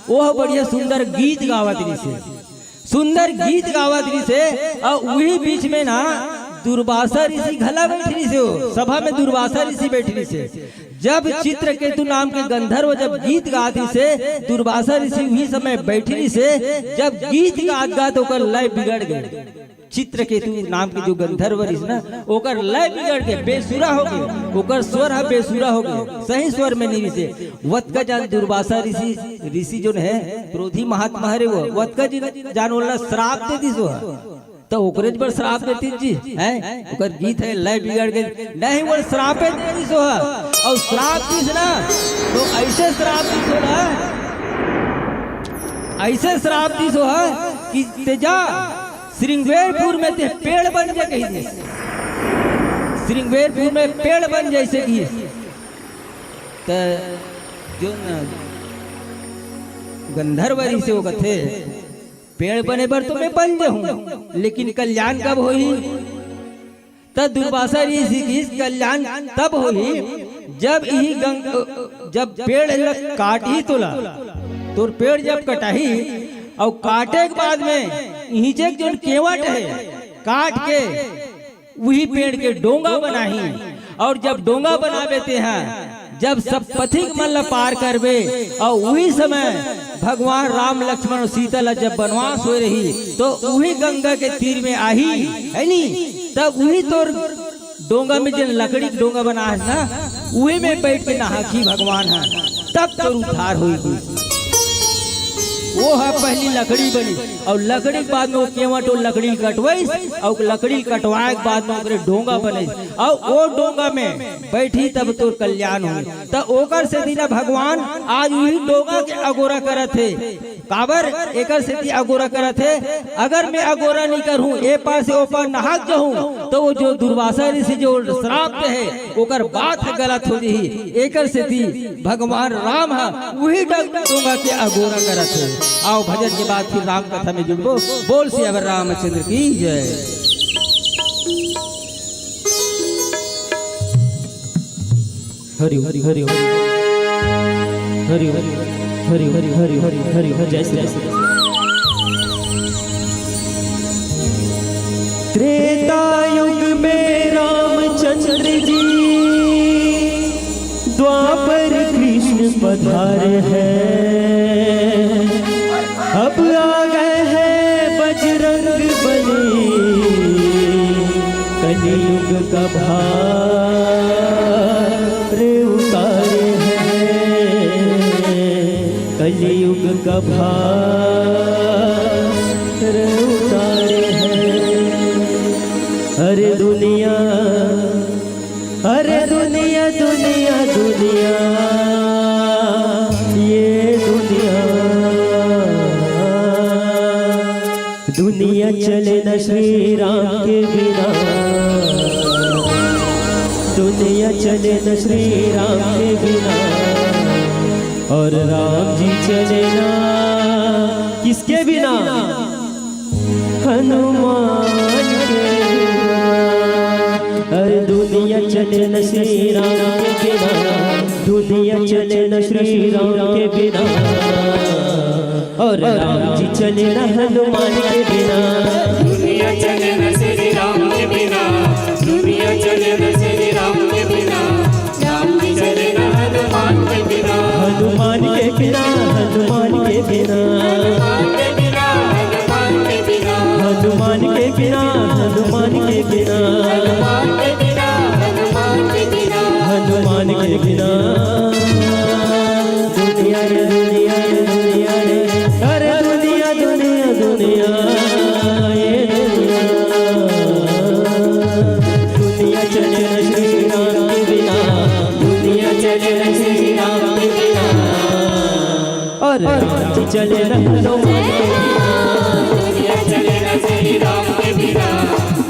वो बढ़िया सुंदर गीत गावत रिसे। सुंदर गीत गावत रिसे, अउ उही बीच में ना दुर्वासा ऋषि घला बैठ रिसे हो, सभा में दुर्वासा ऋषि बैठ रिसे। जब चित्रकेतु नाम के गंधर्व जब गीत गात रिसे, दुर्वासा ऋषि उही समय बैठ रिसे। जब गीत गात गात ओकर लय बिगड़ गए, चित्रकेतु नाम के जो गंधर्व रिसे ना, ओकर लय बिगड़ के बेसुरा हो गए, ओकर स्वर ह बेसुरा हो गए, सही स्वर में नहीं रिसे। वतका जान दुर्वासा ऋषि, ऋषि जोन है, क्रोधी महात्मा हरे वो, वतका जी जान ओला श्राप दे दिस वो ह। तो ओकरे बर श्राप देतिस जी, हैं? ओकर गीत है, लय बिगड़ गए, नहीं, वो श्रापे दे दिस वो ह। अउ श्राप दिस ना, तो ऐसे श्राप दिस वो ह, अइसे श्राप दिस ओह कि ते जा, श्रृंगवेरपुर में ते पेड़ बन जा कहि दिस। श्रृंगवेरपुर में पेड़ बन जा अइसे किहिस। त जोन गंधर्व रिहिसे ओ कथे, पेड़ बने बर तो मैं बन जाहूं, लेकिन कल्याण कब होही? त दुर्वासा ऋषि किहिस, कल्याण तब होही जब इही गंग-, जब पेड़ ल काटही तोला, तोर पेड़ जब कटाही अउ काटे के बाद में इही जे जोन केवट हे काट के उही पेड़ के डोंगा बनाही, अउ जब डोंगा बनाबे तेहा, जब सब पथिक मन ल पार करबे, अउ उही समय भगवान राम, लक्ष्मण अउ सीता ल जब बनवास होए रही, तो उही गंगा के तीर में आही, है नी? तब उही तोर डोंगा में जेन लकड़ी के डोंगा बना हस ना, उही में बैठ के नहाखी भगवान ह, तब तोर उद्धार होई। ओ ह पहली लकड़ी बनी, अउ लकड़ी के बाद में ओ केवट ओ लकड़ी कटवाइस, अउ लकड़ी कटवाए के बाद में ओकरे डोंगा बने, अउ ओ डोंगा में बैठी तब तोर कल्याण हो। त ओकर सेती ना भगवान आज उही डोंगा के अगोरा करत हे। काबर एकर सेती अगोरा करत हे? अगर मैं अगोरा नहीं करूं, ए पार से ओ पार नहाक जाहूं, तो वो जो दुर्वासा ऋषि जो श्राप दे हे, ओकर बात ह गलत हो जही। एकर सेती भगवान राम ह उही डग-, डोंगा के अगोरा करत हे। आओ भजन के बाद फिर राम कथा में जुड़बो। बोल सियावर रामचंद्र की जय। हरि हरि हरि हरि हरि हरि हरि हरि हरि हरि हरि हरि। जय श्री राम। त्रेता युग में रामचंद्र जी, द्वापर कृष्ण पधारे हैं। अब आ गए हैं बजरंग बली, कलयुग का भार उतारे हैं, कलयुग का भार उतारे हैं। अरे दुनिया, अरे दुनिया, दुनिया, दुनिया, ये दुनिया, दुनिया चले न श्री राम के बिना, दुनिया चले न श्री राम के बिना, और राम जी चले ना किसके बिना? हनुमान के बिना। अरे दुनिया चले न श्री राम के बिना, दुनिया चले न श्री राम के बिना, और राम जी चले न हनुमान के बिना। दुनिया चले न श्री राम के बिना, दुनिया चले न श्री राम के बिना, राम जी चले न हनुमान के बिना। हनुमान के बिना, हनुमान के बिना, हनुमान के बिना, हनुमान के बिना, हनुमान के बिना, हनुमान के बिना, हनुमान के बिना, हनुमान के बिना। दुनिया रे दुनिया रे दुनिया रे, अरे दुनिया, दुनिया, दुनिया, ये दुनिया। दुनिया चले न श्री राम के बिना, दुनिया चले न श्री राम के बिना, और राम जी चले न हनुमान के बिना। दुनिया चले न श्री राम के बिना,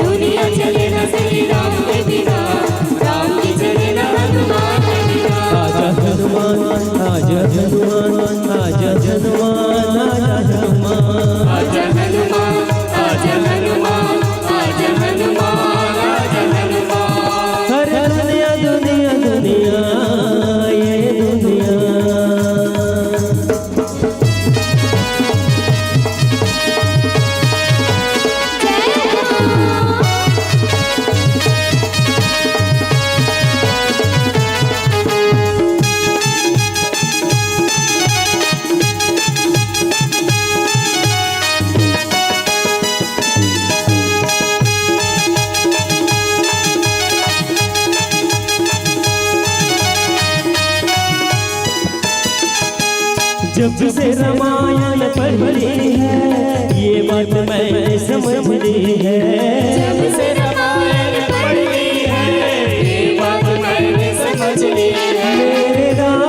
दुनिया चले न श्री राम के बिना, राम जी चले न हनुमान के बिना। आजा हनुमान, आजा हनुमान, आजा हनुमान, आजा हनुमान। आजा हनुमान, आजा हनुमान, आजा हनुमान, आजा हनुमान। अरे दुनिया, दुनिया, दुनिया, ये दुनिया। जब से रामायण पढ़ ली है, ये बात मैंने समझ ली है। जब से रामायण पढ़ ली है, ये बात मैंने समझ ली है। मेरे राम,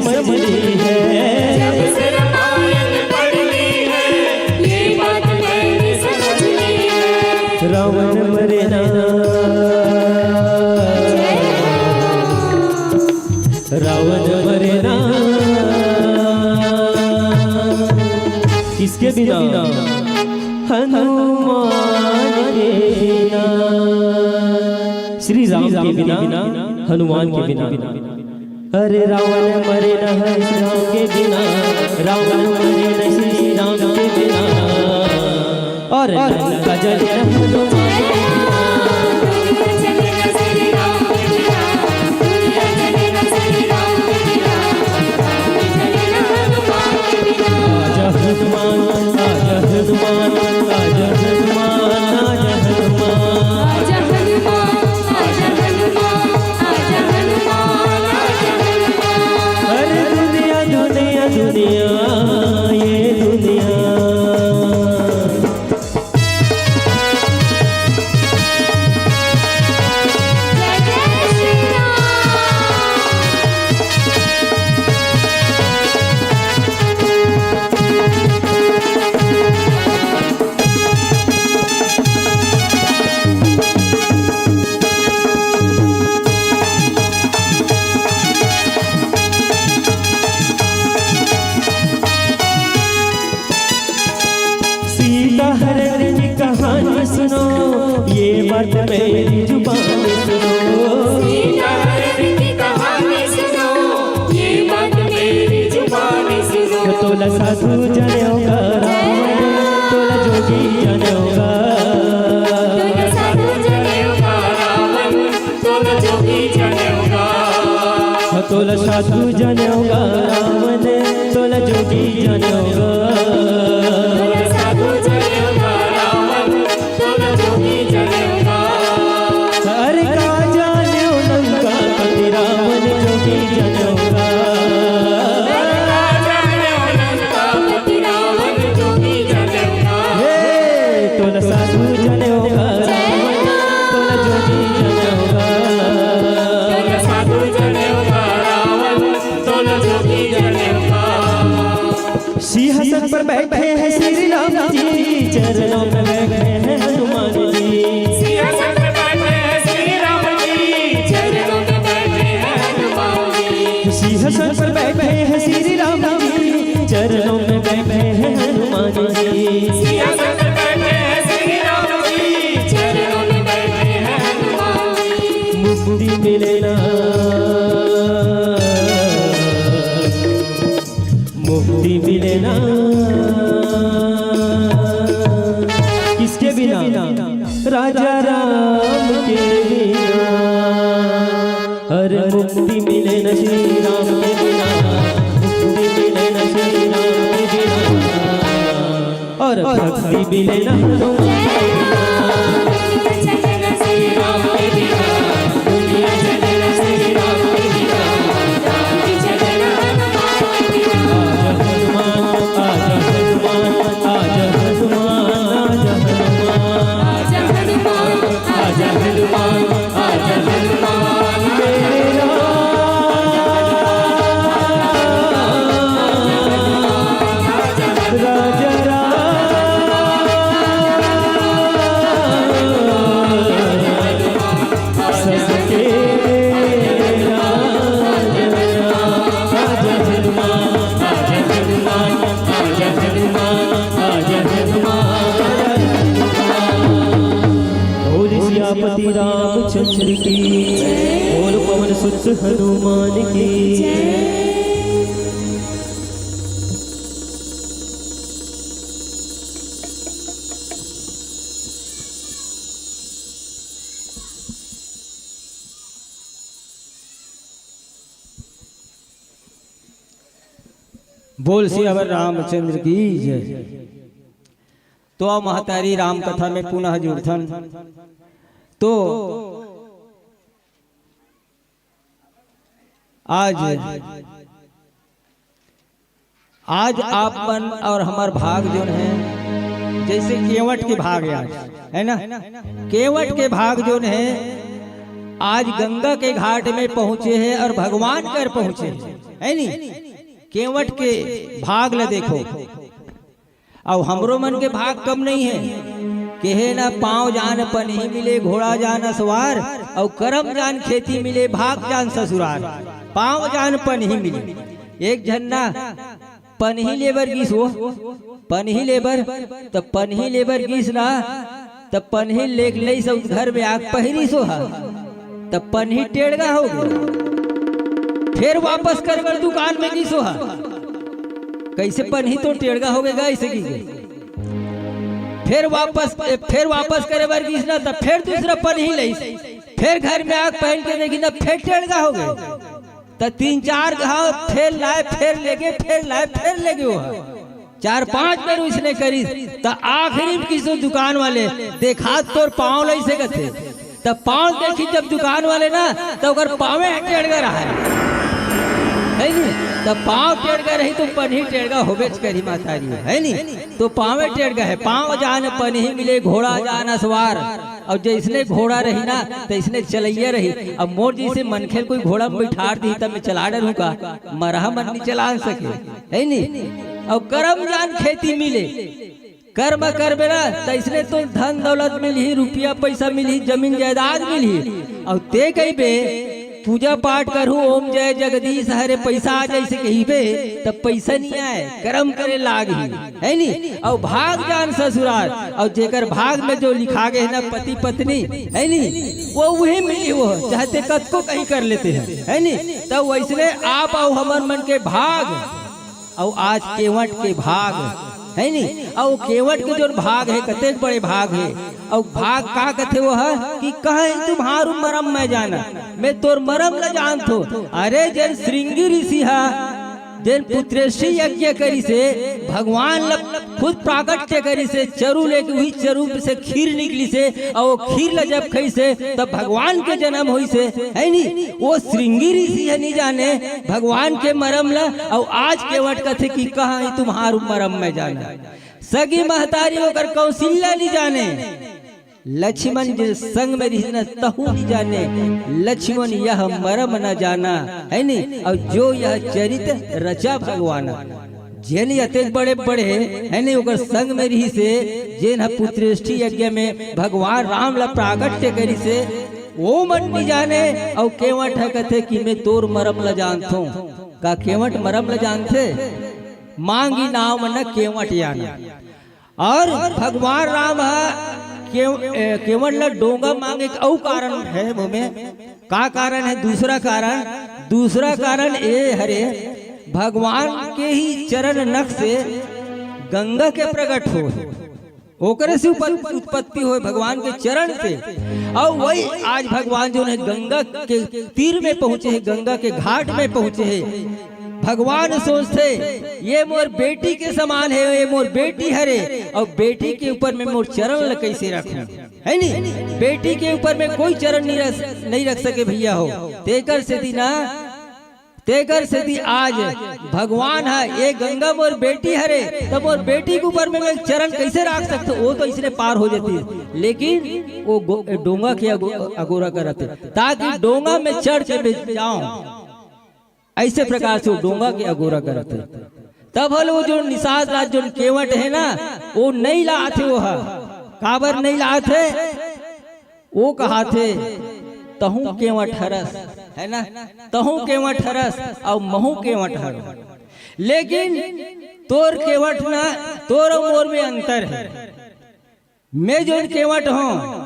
समझ ली है। जब से रामायण पढ़ ली है, ये बात मैंने समझ ली है। रावण मरे ना, रावण मरे ना, किसके बिना? हनुमान के बिना, श्री राम के बिना, हनुमान के बिना। अरे रावण मरे न श्री राम के बिना, रावण मरे न श्री राम के बिना। और लंका जले न हनुमान के बिना। आजा हनुमान, आजा हनुमान, आजा हनुमान, आजा हनुमान। आजा हनुमान, आजा हनुमान, आजा हनुमान, आजा हनुमान। अरे दुनिया, दुनिया, दुनिया, ये दुनिया। जय जय श्री राम। सीता हरण की कहानी सुनो, ये बात मेरी जुबान सुनो। सीता हरण की कहानी सुनो, ये बात मेरी जुबान सुनो। तोला साधु जनेऊ गा रावण, तोला जोगी जनेऊ गा। तोला साधु जनेऊ गा रावण, तोला जोगी जनेऊ गा। तोला साधु जनेऊ गा रावण, तोला जोगी जनेऊ गा। तोला साधु जनेऊ गा रावण, तोला जोगी जनेऊ गा। अरे का जानेऊ लंका पति रावण जोगी जनेऊ गा। अरे का जानेऊ लंका पति रावण जोगी जनेऊ गा। हे, तोला साधु जनेऊ गा रावण, तोला जोगी जनेऊ गा। तोला साधु जनेऊ गा रावण, तोला जोगी जनेऊ गा। सिंहासन पर बैठे हैं श्री राम जी, चरणों में बैठे हैं हनुमान जी। सिंहासन पर बैठे हैं श्री राम जी, चरणों में बैठे हैं हनुमान जी। सिंहासन पर बैठे हैं श्री राम जी, चरणों में बैठे हैं हनुमान जी। सिंहासन पर बैठे हैं श्री राम जी, चरणों में बैठे हैं हनुमान जी। मुक्ति मिले ना, मुक्ति मिले ना, किसके बिना? राजा राम के बिना। अरे मुक्ति मिले ना श्री राम के बिना, मुक्ति मिले ना श्री राम के बिना। और भक्ति मिले ना हनुमान के बिना। आजा हनुमान, आजा हनुमान, आजा हनुमान, आजा हनुमान। आजा हनुमान, आजा हनुमान, आजा हनुमान, मेरे राजा राम। बोल सियापति रामचंद्र की, बोल पवन सुत हनुमान की। बोल सियावर रामचंद्र की जय। तो अब महतारी राम कथा में पुनः जुड़थन। तो आज, आज आप मन और हमर भाग जोन है, जैसे केवट के भाग है आज, है ना? केवट के भाग जोन है, आज गंगा के घाट में पहुंचे हे अउ भगवान कर पहुंचे हे, हे नी? केवट के भाग ल देखो। अउ हमरो मन के भाग कम नइ हे। केहे न पाँव जान पनही मिले, घोड़ा जान असवार, अउ करम जान खेती मिले, भाग जान ससुरार। पाँव जान पनही मिले। एक झन ना पनही ले बर गिस ओ, पनही ले बर, त पनही ले बर गिस ना, त पनही लेके लइस अउ घर में आके पहिरिस ओ ह। त पनही टेड़गा हो गे। फेर वापस करे बर दुकान में गिस ओ ह। कइसे पनही तो टेड़गा हो गे गा, अइसे कहिके। फेर वापस, फेर वापस करे बर गिस ना, त फेर दूसरा पनही लइस। फेर घर में आके पहिर के देखिस ना, फेर टेड़गा हो गे। त तीन चार घांव फेर लाय, फेर लेगे, फेर लाय, फेर लेगे ओ ह। चार पांच बेर अइसने करिस, त आखिरी में किसी दुकान वाले, "देखा तोर पाँव ल," अइसे कथे। त पाँव देखिस जब दुकान वाले ना, त ओकर पाँवे ह टेड़गा रहय। हे नी? त पाँव टेड़गा रही त पनही टेड़गा होबेच करही महतारी, हे नी? त पाँवे टेड़गा हे, पाँव जान पनही मिले, घोड़ा जान असवार। अउ जइसने घोड़ा रही ना, तइसने चलइया रही। अब मोर जइसे मनखे ल कोई घोड़ा में बइठार दिही, त मैं चला डरहूं का? मरहा मन नइ चला सके, हे नी? अउ करम जान खेती मिले, करम करबे ना, तइसने तो धन दौलत मिलही, रुपया पइसा मिलही, जमीन जायदाद मिलही। अउ तें कहिबे, "पूजा पाठ करहूं, ओम जय जगदीश हरे, पइसा आ जाही," अइसे कहिबे, त पइसा नइ आय, करम करे लागही। हे नी? अउ भाग जान ससुरार, अउ जेकर भाग में जो लिखा गे हे ना पति पत्नी, हे नी, ओ उही मिलही ओ, चाहे तें कतको कहीं कर ले तें ह, हे नी। त वइसने आप अउ हमर मन के भाग, अउ आज केवट के भाग, हे नी, अउ केवट के जोन भाग हे, कतेक बड़े भाग हे, अउ भाग का कथे ओ ह कि "कहाँ ही तुम्हारू मरम मैं जाना, मैं तोर मरम ल जानथों।" अरे, जेन श्रृंगी ऋषि ह, जेन पुत्रेष्टि यज्ञ करिस हे, भगवान ल खुद प्राकट्य करिस हे, चरू लेके उही चरू से खीर निकलिस हे, अउ ओ खीर ल जब खइस हे, तब भगवान के जनम होइस हे, हे नी? ओ श्रृंगी ऋषि ह नइ जाने भगवान के मरम ल, अउ आज केवट कथे कि "कहाँ ही तुम्हारू मरम मैं जाना।" सगी महतारी ओकर कौसिल्या नइ जाने। लक्ष्मण जे संग में रिहिस न तहू नइ जाने, लक्ष्मण यह मरम न जाना, हे नी? अउ जो यह चरित रचा भगवान, जेन अतेक बड़े बड़े, हे नी, ओकर संग में रिहिस हे, जेन ह पुत्रेष्टि यज्ञ में भगवान राम ल प्राकट्य करिस हे, ओ मन नइ जाने। अउ केवट ह कथे कि "मैं तोर मरम ल जानथों।" का केवट मरम ल जानथे? मांगी नाम न केवट आना। अउ भगवान राम ह केव-, ए, केवट ल डोंगा मांगे के अउ कारण हे ओमे। का कारण हे? दूसरा कारण, दूसरा कारण ए हरे, भगवान के ही चरण नख से गंगा के प्रकट होय, ओकरे से उप-, उत्पत्ति होय भगवान के चरण से। अउ वही आज भगवान जोन हे गंगा के तीर में पहुंचे हे, गंगा के घाट में पहुंचे हे। भगवान सोचथे, "ये मोर बेटी के समान हे, ये मोर बेटी हरे, अउ बेटी के ऊपर में मोर चरण ल कइसे रखहूं?" हे नी? बेटी के ऊपर में कोई चरण नइ रख, नइ रख सके भइया हो। तेकर सेती ना, तेकर सेती आज भगवान ह, "ये गंगा मोर बेटी हरे, त मोर बेटी के ऊपर में मैं चरण कइसे राख सकथों?" ओ तो अइसने पार हो जातिस, लेकिन ओ गो-, डोंगा के अगो-, अगोरा करत हे, ताकि डोंगा में चढ़ के मैं जाऊं। अइसे प्रकार से ओ डोंगा के अगोरा करत हे। तब हल ओ जो निषाद राज जोन केवट हे ना, ओ नइ लात हे ओ ह। काबर नइ लात हे? ओ कहाथे, "तहूं केवट हरस," हे ना? "तहूं केवट हरस अउ महूं केवट हरों।" लेकिन तोर केवट ना, तोर अउ मोर में अंतर हे। मैं जोन केवट हों,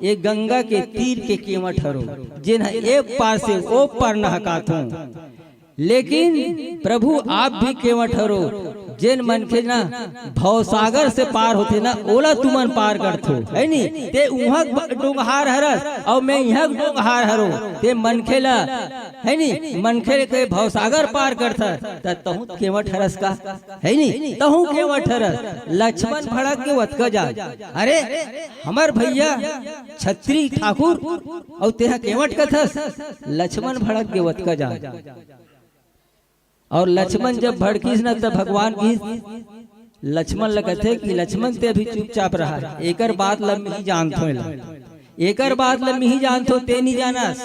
ये गंगा के तीर के केवट हरों, जेन ह ए पार से ओ पार नहकाथों। लेकिन प्रभु आप भी केवट हरो, जेन मनखे ना भवसागर से पार होथे ना, ओला तुमन पार करथो, हे नी? तें उहां के डोंगहार हरस अउ मैं इहां के डोंगहार हरों। तें मनखे ला, हे नी, मनखे के भवसागर पार करथस, त तहूं केवट हरस का, हे नी? तहूं केवट हरस। लक्ष्मण भड़क गे ओतका जान, अरे हमर भइया छत्री ठाकुर अउ तेहा केवट कथस, लक्ष्मण भड़क गे ओतका जान। अउ लक्ष्मण जब भड़किस न, त भगवान कहिस, लक्ष्मण ल कथे कि लक्ष्मण तें अभी चुपचाप रहा, एकर बात ल मैं जानथों एला। एकर बात ल मिही जानथो, ते नी जानस।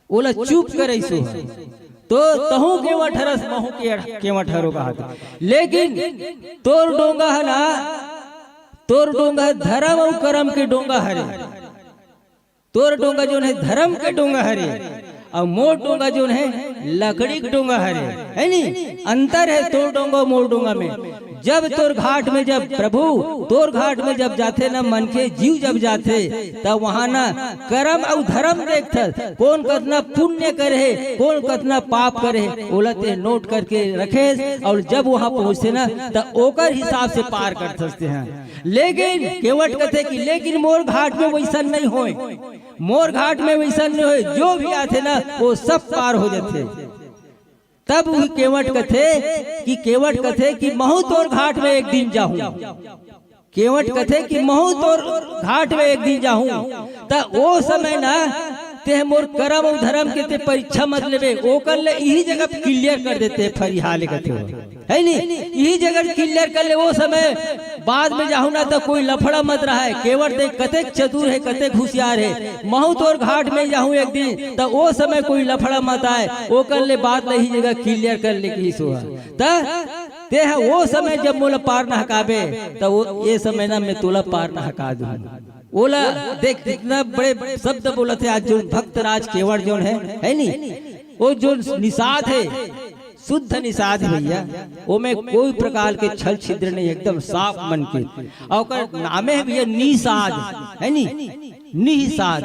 ओला चुप करइसो। तो तहूं केवट हरस, महूं के-, केवट हरो कहाथे। लेकिन तोर डोंगा ह ना, तोर डोंगा ह धरम अउ करम के डोंगा हरे। तोर डोंगा जोन हे धरम के डोंगा हरे, अउ मोर डोंगा जोन हे लकड़ी के डोंगा हरे, हे नी? अंतर हे तोर डोंगा अउ मोर डोंगा में। जब तोर घाट में, जब प्रभु तोर घाट में जब जाथे ना, मनखे जीव जब जाथे, तब वहां ना करम अउ धरम देखथस, कोन कतना पुण्य करे हे, कोन कतना पाप करे हे, ओला ते नोट करके रखेस। अउ जब वहां पहुंचथे ना, त ओकर हिसाब से पार करथस तेहा। लेकिन केवट कथे कि लेकिन मोर घाट में वइसन नइ होय, मोर घाट में वइसन नइ होय, जो भी आथे ना, वो सब पार हो जाथे। तब उही केवट कथे कि, केवट कथे कि महूं तोर घाट में एक दिन जाहूं। केवट कथे कि महूं तोर घाट में एक दिन जाहूं। त ओ समय ना तेह मोर करम अउ धरम के ते परीक्षा मत लेबे, ओकर ले इही जगह क्लियर कर देते फरिहा ले कथे हो। हे नी? इही जगह क्लियर कर ले, ओ समय बाद में जाहूं ना त कोई लफड़ा मत रहय। केवट देख कतेक चतुर हे, कतेक हुसियार हे। महूं तोर घाट में जाहूं एक दिन, त ओ समय कोई लफड़ा मत आय, ओकर ले बात ल इही जगह क्लियर कर ले कहिस ओहा। त तेह ओ समय जब मोला पार नहकाबे, त ओ, ए समय ना मैं तोला पार नहका दूं। ओला देख, कितना बड़े शब्द बोलत हे आज, जो भक्तराज केवट जोन हे, हे नी? ओ जो निषाद हे, शुद्ध निषाद हे भइया, ओमे कोई प्रकार के छल छिद्र नहीं, एकदम साफ मन के। अउ ओकर नामे हे भइया निषाद, हे नी? निषाद,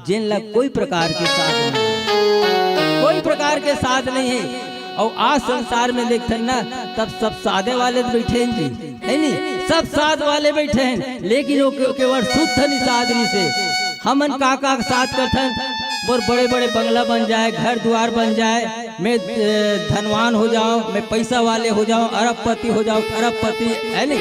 जेन ला कोई प्रकार के साध नहीं, कोई प्रकार के साध नहीं हे। अउ आज संसार में देखथन ना, तब सब साधे वाले तो बइठे हे जी, हे नी? सब साध वाले बइठे हे, लेकिन ओ के-, केवल शुद्ध निषाद रिहिसे। हमन का का साध करथन, मोर बड़े बड़े बंगला बन जाय, घर दुवार बन जाय, मैं, ए, धनवान हो जावं, मैं पइसा वाले हो जावं, अरबपति हो जावं, खरबपति, हे नी?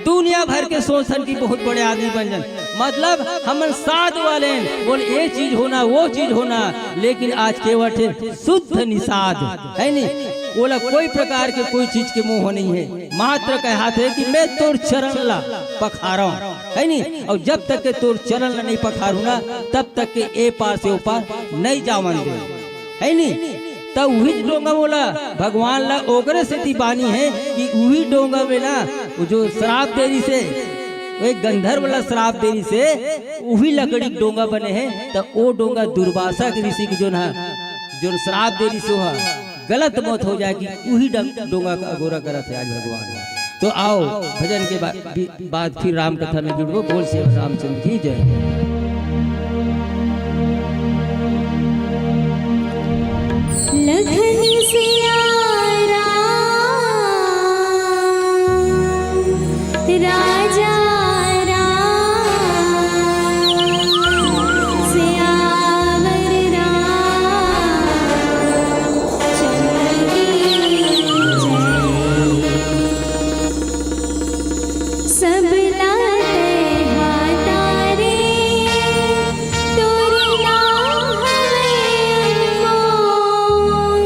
दुनिया भर के सोचथन कि बहुत बड़े आदमी बन जान, मतलब हमन साध वाले हे, बोल ए चीज होना, वो चीज होना, लेकिन आज केवट हे शुद्ध निषाद, हे नी? ओला कोई प्रकार के कोई चीज के मोह नहीं हे, मात्र कहाथे कि मैं तोर चरण ला पखारंव, हे नी? अउ जब तक के तोर चरण ला नहीं पखारहूं ना, तब तक के ए पार से ओ पार नहीं जावन देवं, हे नी? त उही डोंगा मोला भगवान ला ओकरे सेती बानी हे कि उही डोंगा में ना, वो जो श्राप दे रिहिसे, वो एक गंधर्व ला श्राप दे रिहिसे, उही लकड़ी के डोंगा बने हे। त ओ डोंगा दुर्वासा के ऋषि के जोन हा, जोन श्राप दे रिहिसे, ओहा गलत मत हो जाय कि उही डं-, डोंगा का अगोरा करत हे आज भगवान। तो आओ, भजन के बा-, बी-, बाद फिर राम कथा में जुड़बो। बोल श्री रामचंद्र की जय। लखन सिया राम, राजा राम, सियावर राम, चंद्र की जय। सबला तैहाता रे, तोर नाम हवे अनमोल।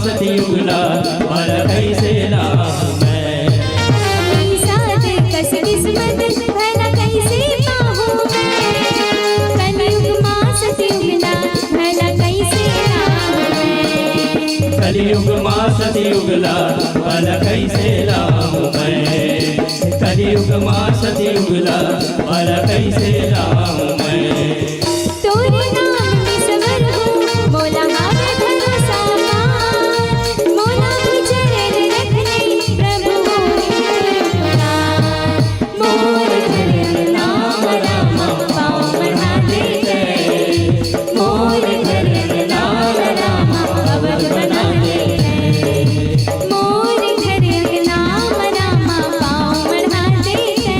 सतयुग ला भला कइसे लाऊं मैं? साथ कस किस्मत भला कइसे पाऊं मैं? कलयुग मा सतयुग ला भला कइसे लाऊं मैं? कलयुग मा सतयुग ला भला कइसे लाऊं मैं? कलयुग मा सतयुग ला भला कइसे लाऊं मैं? तोरे नाम में सबर हो, मोला हावे भरोसा पार। मोला भी चरण रखने प्रभु होए उपकार। मोर धर्म नाम रामा पाँव पड़हा देते। मोर धर्म नाम रामा अवध बना देते। मोर धर्म नाम रामा पाँव पड़हा देते।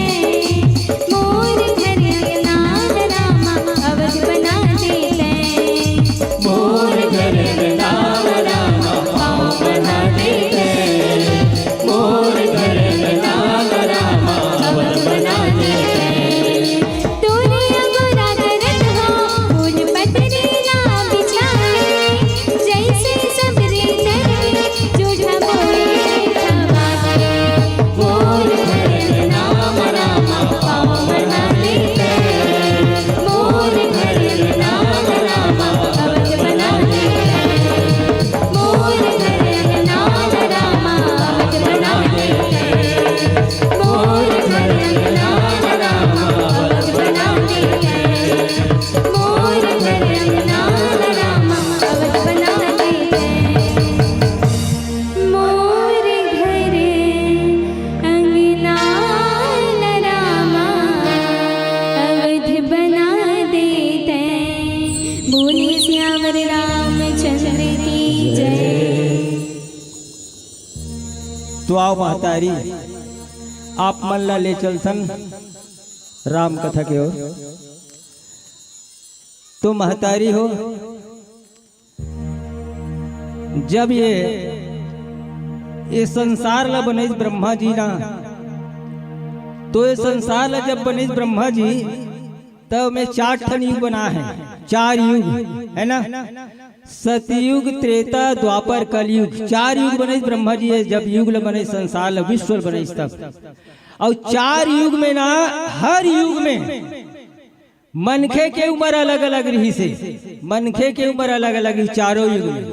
मोर धर्म नाम रामा अवध बना देते। मोर धर्म नाम रामा पाँव पड़हा देते। मोर धर्म नाम रामा अवध बना देते। तोरे अगोरा करत हो फूल पतरी ला बिछाए। जइसे सबरे चरनी जूठा मोए खवाए। मोर धर्म नाम रामा पाँव पड़हा देते। मोर धर्म नाम रामा अवध बना देते। मोर धर्म नाम रामा अवध बना देते। मोर धर्म नाम रामा अवध बना देते। मोर धर्म नाम रामा अवध बना देते। मोर घर अंगना रामा अवध बना देते। बोले सियावर रामचंद्र की जय। तो आओ महतारी, आप मन ला ले चलथन राम कथा के ओर। तो महतारी हो, जब ये, ये संसार ला बनेस ब्रह्मा जी ना, तो ये संसार ला जब बनेस ब्रह्मा जी, तब में चार ठन युग बना है, चार युग, है ना? सतयुग, त्रेता, द्वापर, कलयुग, चार युग बनेस ब्रह्मा जी। ये जब युग ला बनेस, संसार ला, विश्व ला बनेस तब, अउ चार युग में ना, हर युग में मनखे के उमर अलग-अलग रिहिस हे, मनखे के उमर अलग-अलग रिहिस चारों युग में।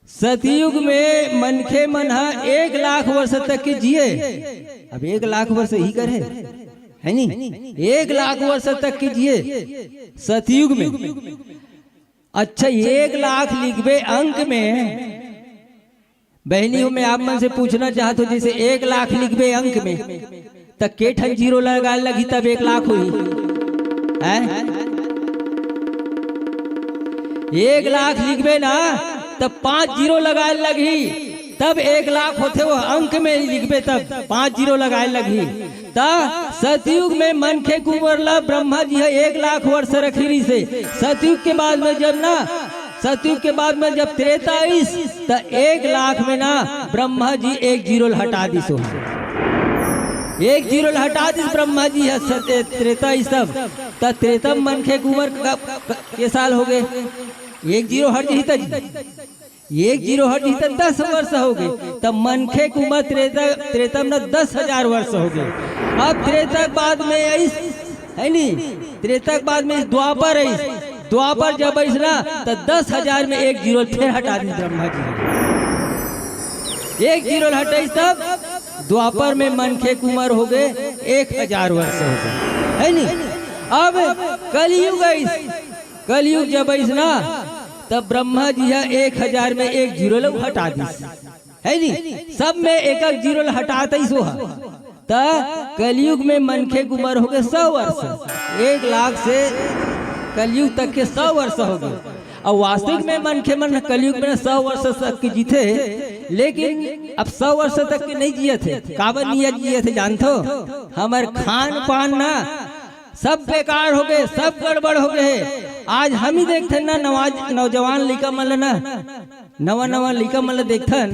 सतयुग में मनखे मन ह एक लाख वर्ष तक के जिए, अब एक लाख वर्ष ही करे, है नी? एक लाख वर्ष तक के जिए सतयुग में। अच्छा, एक लाख लिखबे अंक में, बहिनी हो, मैं आप मन से पूछना चाहत हूँ, जैसे एक लाख लिखबे अंक में, त के ठन जीरो लगाए लगही तब एक लाख होही? हैं? एक लाख लिखबे ना, तब पांच जीरो लगाए लगही, तब एक लाख होथे। वो अंक में लिखबे तब पांच जीरो लगाए लगही। त सतयुग में मनखे के उमर ला ब्रह्मा जी ह एक लाख वर्ष रखी रहिस हे। सतयुग के बाद में जब ना, सतयुग के बाद में जब त्रेता आइस, त एक लाख में ना ब्रह्मा जी एक जीरो ल हटा दिस हो। एक जीरो ल हटा दिस ब्रह्मा जी ह, सत-, त्रेता आइस तब। त त्रेता म मनखे के उमर क-, क-, के साल होगे? एक जीरो हट जही त जी। एक जीरो हट जही त दस वर्ष होगे। त मनखे के उमर त्रेता, त्रेता म ना दस हजार वर्ष होगे। अब त्रेता के बाद में आइस, है नी? त्रेता के बाद में द्वापर आइस। द्वापर जब आइस ना, त दस हजार में एक जीरो ल फेर हटा दिस ब्रह्मा जी। एक जीरो ल हटाइस तब द्वापर में मनखे के उमर होगे एक हजार वर्ष होगे, है नी? अब कलयुग आइस, कलयुग जब आइस ना, तब ब्रह्मा जी ह एक हजार में एक जीरो ल हटा दिस, है नी? सब में एक एक जीरो ल हटात आइस वो ह। त कलयुग में मनखे के उमर होगे सौ वर्ष, एक लाख से कलयुग तक के सौ वर्ष होगे। अब वास्तविक में मनखे मन कलयुग में सौ वर्ष तक के जीथे, लेकिन अब सौ वर्ष तक के नहीं जियत हे। काबर नहीं जियत हे जानथो? हमर खान पान ना सब बेकार होगे, सब गड़बड़ होगे हे। आज हम ही देखथन ना, नवाज-, नौजवान लइका मन ल ना, नवा नवा लइका मन ल देखथन,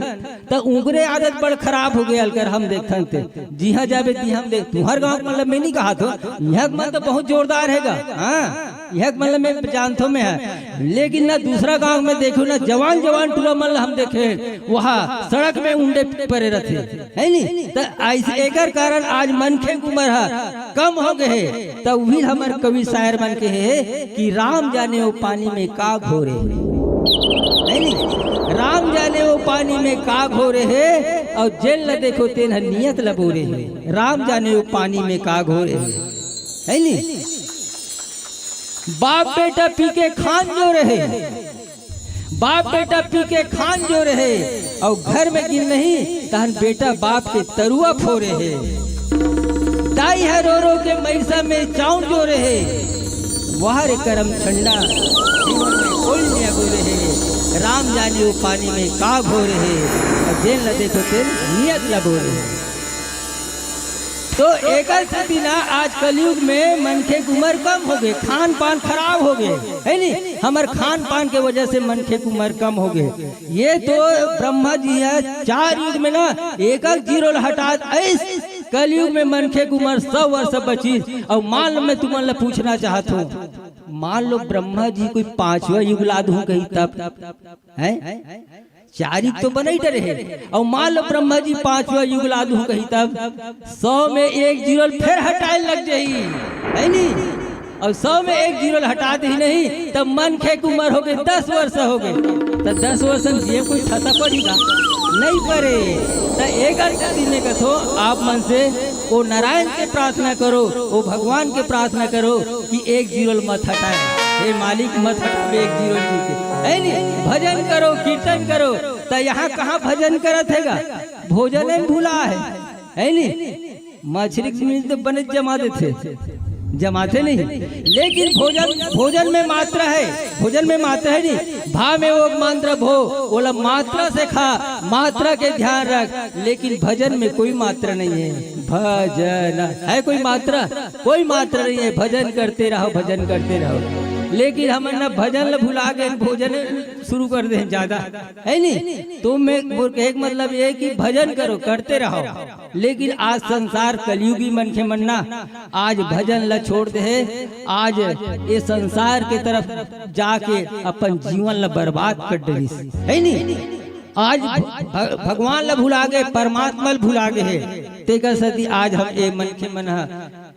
त उंकरे आदत बड़ खराब होगे। अलकर हम देखथन ते, जिहां जाबे तिहां देख, तुंहर गांव के मन ल मैं नहीं कहत हों, इहां के मन तो बहुत जोरदार हे गा। हाँ, यह मतलब मैं जानथो मैं है, लेकिन ना दूसरा गांव में देखो ना, जवान जवान टूरा मन ला हम देखे, वहाँ सड़क में उंडे परे रहते, है नी? त ऐसे एकर कारण आज मनखे के उम्र ह कम हो गए हे। त उही हमर कवि शायर मन के हे कि राम जाने वो पानी में का घोरे हे, है नी? राम जाने वो पानी में का घोरे हे, और जेन ल देखो तेन ह नियत ल बोरे हे। राम जाने वो पानी में का घोरे हे, है नी? बाप बेटा पी के खान जो रहे, बाप बेटा पी के खान जो रहे, और घर में गिन नहीं तहन बेटा बाप के तरुआ फोरे हे। दाई है रो रो के मैसा में चाउर जो रहे, वाह रे करम छंडा, जीवन में कोई नहीं अगो रहे। राम जाने वो पानी में का घोरे हे, और जेन ल देखो तेन नियत ल बोरे हे। तो एकर सेती ना आज कलयुग में मनखे के उम्र कम हो गए, खान पान खराब हो गए, है नी? हमर खान पान के वजह से मनखे के उम्र कम हो गए। ये तो ब्रह्मा जी है, चार युग में ना एक एक जीरो ल हटा, ऐस कलयुग में मनखे के उम्र सौ वर्ष बची। और मान लो मैं तुमन ला पूछना चाहत हूँ, मान लो ब्रह्मा जी कोई पांचवा युग ला दूं कही तब, हैं? चारिक तो बनई डरे हे। अउ मान लो ब्रह्मा जी पांचवा युग ला दूं कही तब सौ में एक जीरो ल फेर हटाए लग जाही, है नी? अउ सौ में एक जीरो ल हटा देही नहीं, तब मनखे के उम्र हो गए दस वर्ष हो गए। त दस वर्ष में जिए कोई ठसा पड़ी का? नहीं पड़े। त एक अर्थ दिन में कथो आप मन से ओ नारायण के प्रार्थना करो, ओ भगवान के प्रार्थना करो कि एक जीरो ल मत हटाए। हे मालिक, मत हटावे एक जीरो ल जी के। है नी? भजन करो, कीर्तन करो। त यहाँ कहाँ भजन करत हे गा? भोजन में भुला है, है नी? मछरी के मीट तो बने जमा देथे, जमाथे नहीं, लेकिन भोजन, भोजन में मात्रा है, भोजन में मात्रा है नी। भा में वो मात्रा भो, ओला मात्रा से खा, मात्रा के ध्यान रख, लेकिन भजन में कोई मात्रा नहीं है। भजन है कोई मात्रा? कोई मात्रा नहीं है। भजन करते रहो, भजन करते रहो, लेकिन हमन ना भजन ल भुला के भोजन शुरू कर दे ज्यादा, है नी? तो मैं मोर कहे के मतलब ये कि भजन करो, करते रहो, लेकिन आज संसार कलयुगी मनखे मन ना आज भजन ल छोड़ दे हे, आज ये संसार के तरफ जाके अपन जीवन ल बर्बाद कर डरिस, है नी? आज भ-, भ-, भगवान ल भुला गे, परमात्मा ल भुला गे हे, तेकर सेती आज हम ए मनखे मन ह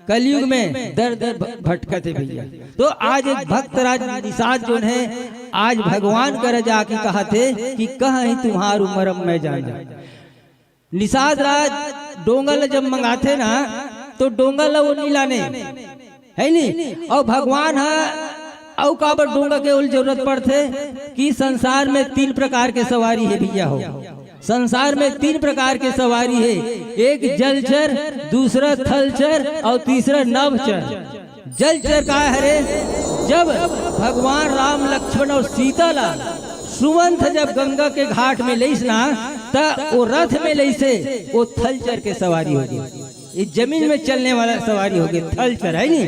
कलयुग में दर दर भ-, भटकत हे भैया। तो आज एक भक्तराज निषाद जोन हे, आज भगवान कर जाके कहत हे कि कहाँ ही तुम्हार उमर मैं जान। निषाद राज डोंगा ल जब मंगाथे ना, तो डोंगा ल वो नी लाने, है नी? अउ भगवान ह अउ काबर डोंगा के ओल जरूरत पड़थे कि संसार में तीन प्रकार के सवारी हे भैया हो। संसार में तीन प्रकार के सवारी हे, एक जलचर, दूसरा थलचर अउ तीसरा नभचर। जलचर का हरे? जब भगवान राम, लक्ष्मण अउ सीता ला सुमंथ जब गंगा के घाट में लइस ना, त ओ रथ में लइसे, ओ थलचर के सवारी हो गे। ये जमीन में चलने वाला सवारी हो गे, थलचर, है नी?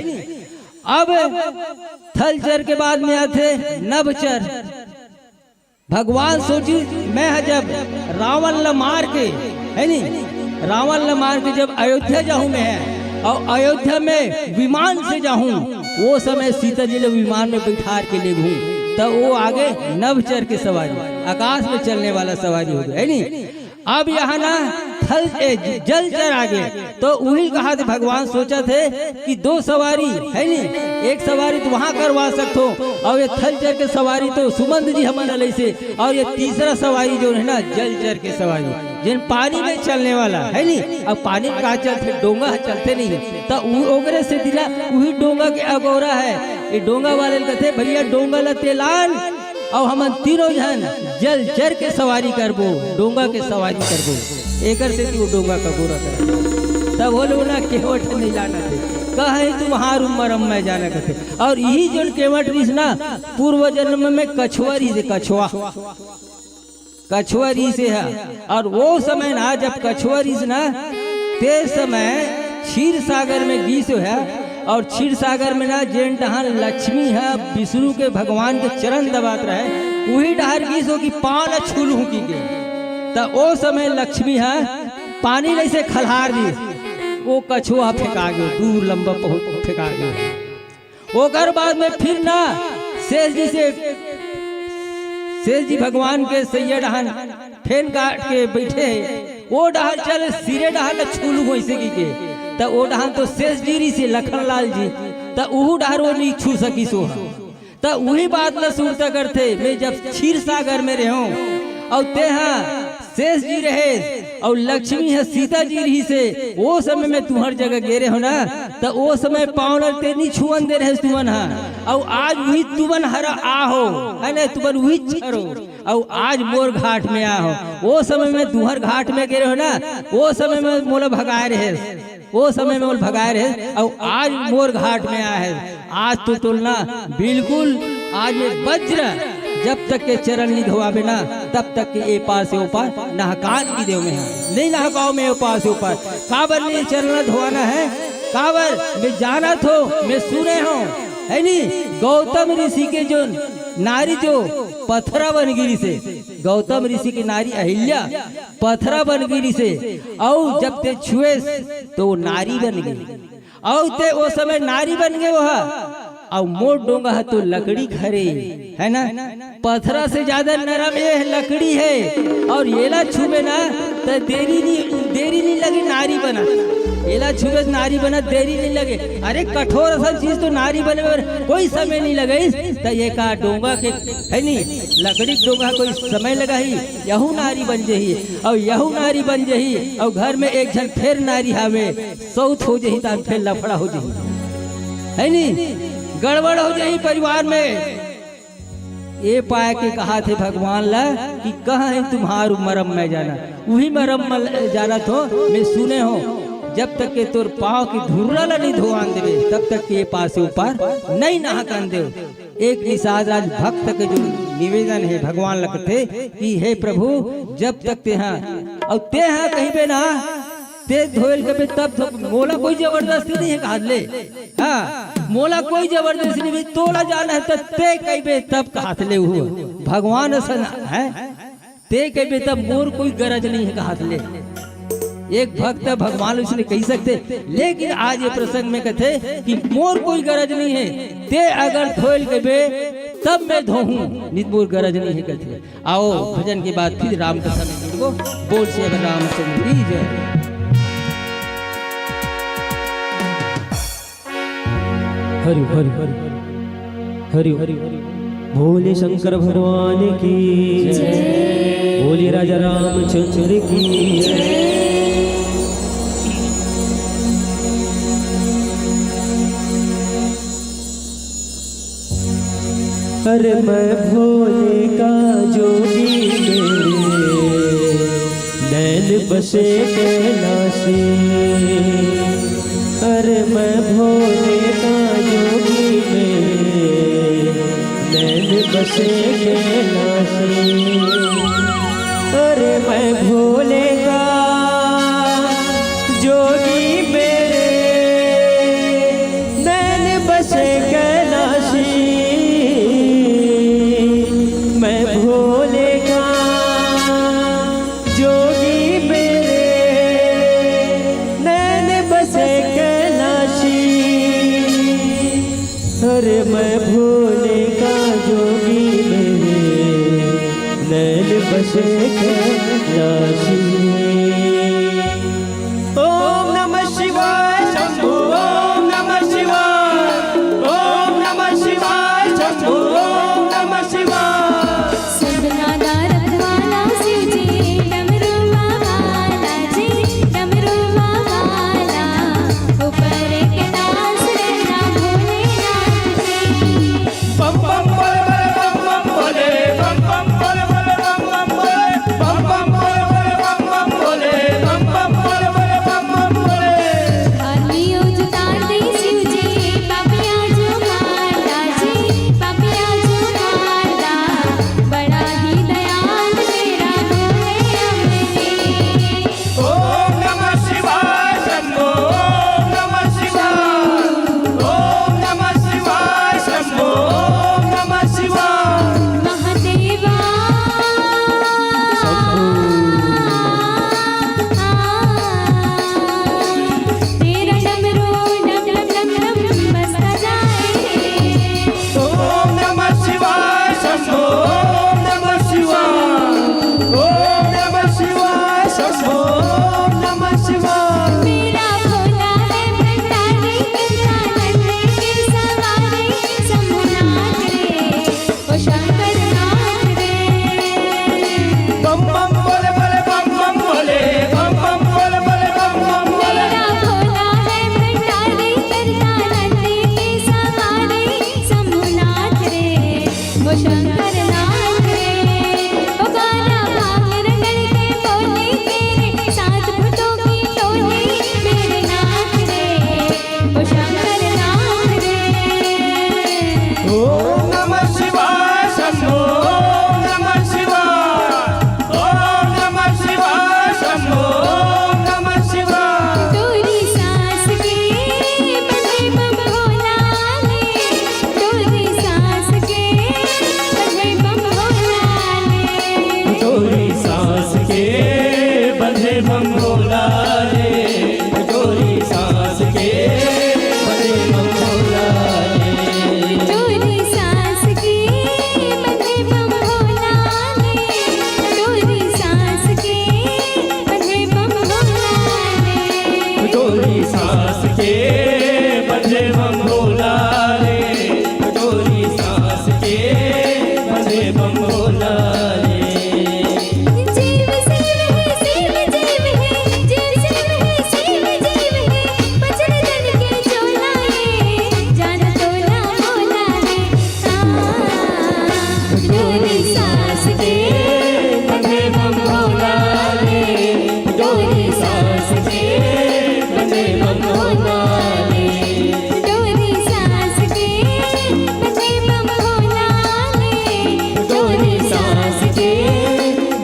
अब थलचर के बाद में आथे नभचर। भगवान सोची, मैं ह जब रावण ल मार के, है नी, रावण ल मार के जब अयोध्या जाहूं मैं ह, अउ अयोध्या में विमान से जाहूं, वो समय सीता जी ल विमान में बैठार के लेगहूं, त वो आगे नभचर के सवारी, आकाश में चलने वाला सवारी हो गे, है नी? अब यहाँ ना थल, ए, ज-, जलचर आगे, तो उही कहा थे भगवान सोचत हे कि दो सवारी, है नी, एक सवारी तो वहाँ करवा सकथो, अउ ये थलचर के सवारी तो सुमंत जी हमन ल लइसे, अउ ये तीसरा सवारी जो है ना जलचर के सवारी, जेन पानी में चलने वाला, है नी, अब पानी में का चलथे, डोंगा ह चलथे नहीं, त उ-, ओकरे सेती ना उही डोंगा के अगोरा हे, ये डोंगा वाले ल कथे, "भैया डोंगा ल ते लान, अउ हमन तीनों झन जलचर के सवारी करबो, डोंगा के सवारी करबो।" एकर सेती वो डोंगा का गोरा कर। तब बोले, "ओला केवट नहीं लाना थे, कहे तुम्हार उमर अम्मा जाना कथे।" अउ इही जोन केवट रिहिस ना, पूर्व जन्म में कछुआ रिहिस हे, कछुआ, कछुआ रिहिस हे। अउ वो समय ना, जब कछुआ रिहिस ना, ते समय क्षीर सागर में गिस हे। अउ क्षीर सागर में ना जेन डहान लक्ष्मी ह विष्णु के, भगवान के चरण दबात रहे, उही डहार गिस हो कि पाँव ल छू लूं कि के। त ओ समय लक्ष्मी ह पानी ल अइसे खल्हार दिस, ओ कछुआ फेंका गे, दूर लंबा पहुंच फेंका गे। ओकर बाद में फिर ना शेष जी से, शेष जी भगवान के सैया डहान फेन काट के बैठे हे, ओ डहार चल सिरे डहार ल छू लू वैसे की के, त ओ डहान तो शेष जी रहिसे लखन लाल जी, त उहू डहार ओ नी छू सकिस ओ ह। त उही बात ल सुरता करथे, मैं जब क्षीर सागर में रेहेंव अउ तेहा शेष जी रहे अउ लक्ष्मी ह सीता जी रहिसे, ओ समय में तुंहर जगह गे रेहेंव ना, त ओ समय पाँव ल ते नी छुअन दे रहेस तुमन ह, अउ आज उही तुमन हर आहो, है ना, तुमन उहीच हरो, अउ आज मोर घाट में आहो। ओ समय में तुंहर घाट में गे रेहेंव ना, ओ समय में मोला भगाए रहेस। ओ समय में मोला भगाए रहेस, अउ आज मोर घाट में आए हे। आज तो तोला ना बिल्कुल, आज मैं वज्र, जब तक के चरण नी धोवाबे ना, तब तक के ए पार से ओ पार नहकान नी देंव मैं, नी नहकांव मैं ओ पार से ओ पार। काबर नी चरण धोवाना हे? काबर मैं जानत हों, मैं सुने हों, है नी, गौतम ऋषि के जो नारी जो पथरा बन गे रहिसे, गौतम ऋषि की नारी अहिल्या पथरा बन गे रहिसे, अउ जब ते छुएस तो ओ नारी बन गे, अउ ते ओ समय नारी बन गे ओ ह, अउ मोर डोंगा ह तो लकड़ी के हरे, है ना, पथरा से ज्यादा नरम ए लकड़ी हे, अउ एला छूबे ना त देरी नी, देरी नी लगे नारी बनत, एला छूबे त नारी बनत देरी नी लगे। अरे कठोर असन चीज तो नारी बने बर कोई समय नी लगइस, त ए का डोंगा के है नी, लकड़ी के डोंगा कोई समय लगाही, यहू नारी बन जही, अउ यहू नारी बन जही, अउ घर में एक झन फेर नारी हावे, सौत हो जही, त फेर लफड़ा हो जही, है नी, गड़बड़ हो जही परिवार में। ए पाय के कहाथे भगवान ला कि कहाँ है तुम्हारू मरम मैं जाना, उही मरम मैं जानत हों, मैं सुने हों, जब तक के तोर पाँव के धुर्रा ला नी धोवान देबे, तब तक के ए पार से ओ पार नी नहकान देव। एक निषाद राज भक्त के जो निवेदन हे, भगवान ल कथे कि हे प्रभु, जब तक तेहा, अउ तेहा कहिबे ना, ते धोए ल कहिबे तब तो, मोला कोई जबरदस्ती नी हे कहात ले। हाँ, मोला कोई जबरदस्ती नी हे, तोला जाना हे त ते कहिबे तब कहात ले। उहू भगवान असन हे, ते कहिबे तब मोर कोई गरज नी हे कहात ले। एक भक्त भगवान अइसने कहि सकथे, लेकिन आज ए प्रसंग में कथे कि मोर कोई गरज नी हे, ते अगर धोए ल कहिबे तब मैं धोहूँ, नी त मोर गरज नी हे कथे। आओ भजन के बाद फिर राम कथा में जुड़बो। बोल श्री रामचंद्र की जय। हरि हरि हरि हरि हरि। भोले शंकर भगवान की जय। भोले राजा रामचंद्र की जय। अरे मैं भोले का जोगी, मेरे नैन बसे कैलाशी। अरे मैं भोले का जोगी, मेरे नैन बसे कैलाशी। अरे मैं भोले का जोगी, मेरे नैन बसे कैलाशी। मैं भोले का जोगी, मेरे नैन बसे कैलाशी। अरे मैं भोले का जोगी, मेरे नैन बसे कैलाशी। ओम नमः शिवाय शंभो, ओम नमः शिवाय, ओम नमः शिवाय शंभो, ओम नमः शिवाय। सदना दा रखवाला शिव जी, डमरू वाला जी, डमरू वाला, ऊपर कैलाश रहना भोलेनाथ जी। बम बम बोले बोले बम बम बोले, बम बम बोले बोले बम बम बोले, बम बम बोले बोले बम बम भोला रे, डोरी सांस के बंधे बम भोला रे। डोरी सांस के बंधे बम भोला रे, डोरी सांस के बंधे बम भोला रे। डोरी सांस के बंधे बम भोला रे, डोरी सांस के बंधे बम भोला रे। जीव शिव हे, शिव जीव हे, जीव शिव हे, शिव जीव हे, पछड़ जन के चोला ए, जान तोला मोला रे। आ, डोरी सांस के बंधे बम भोला रे, डोरी सांस के बंधे बम भोला रे। डोरी सांस के बंधे बम भोला रे, डोरी सांस के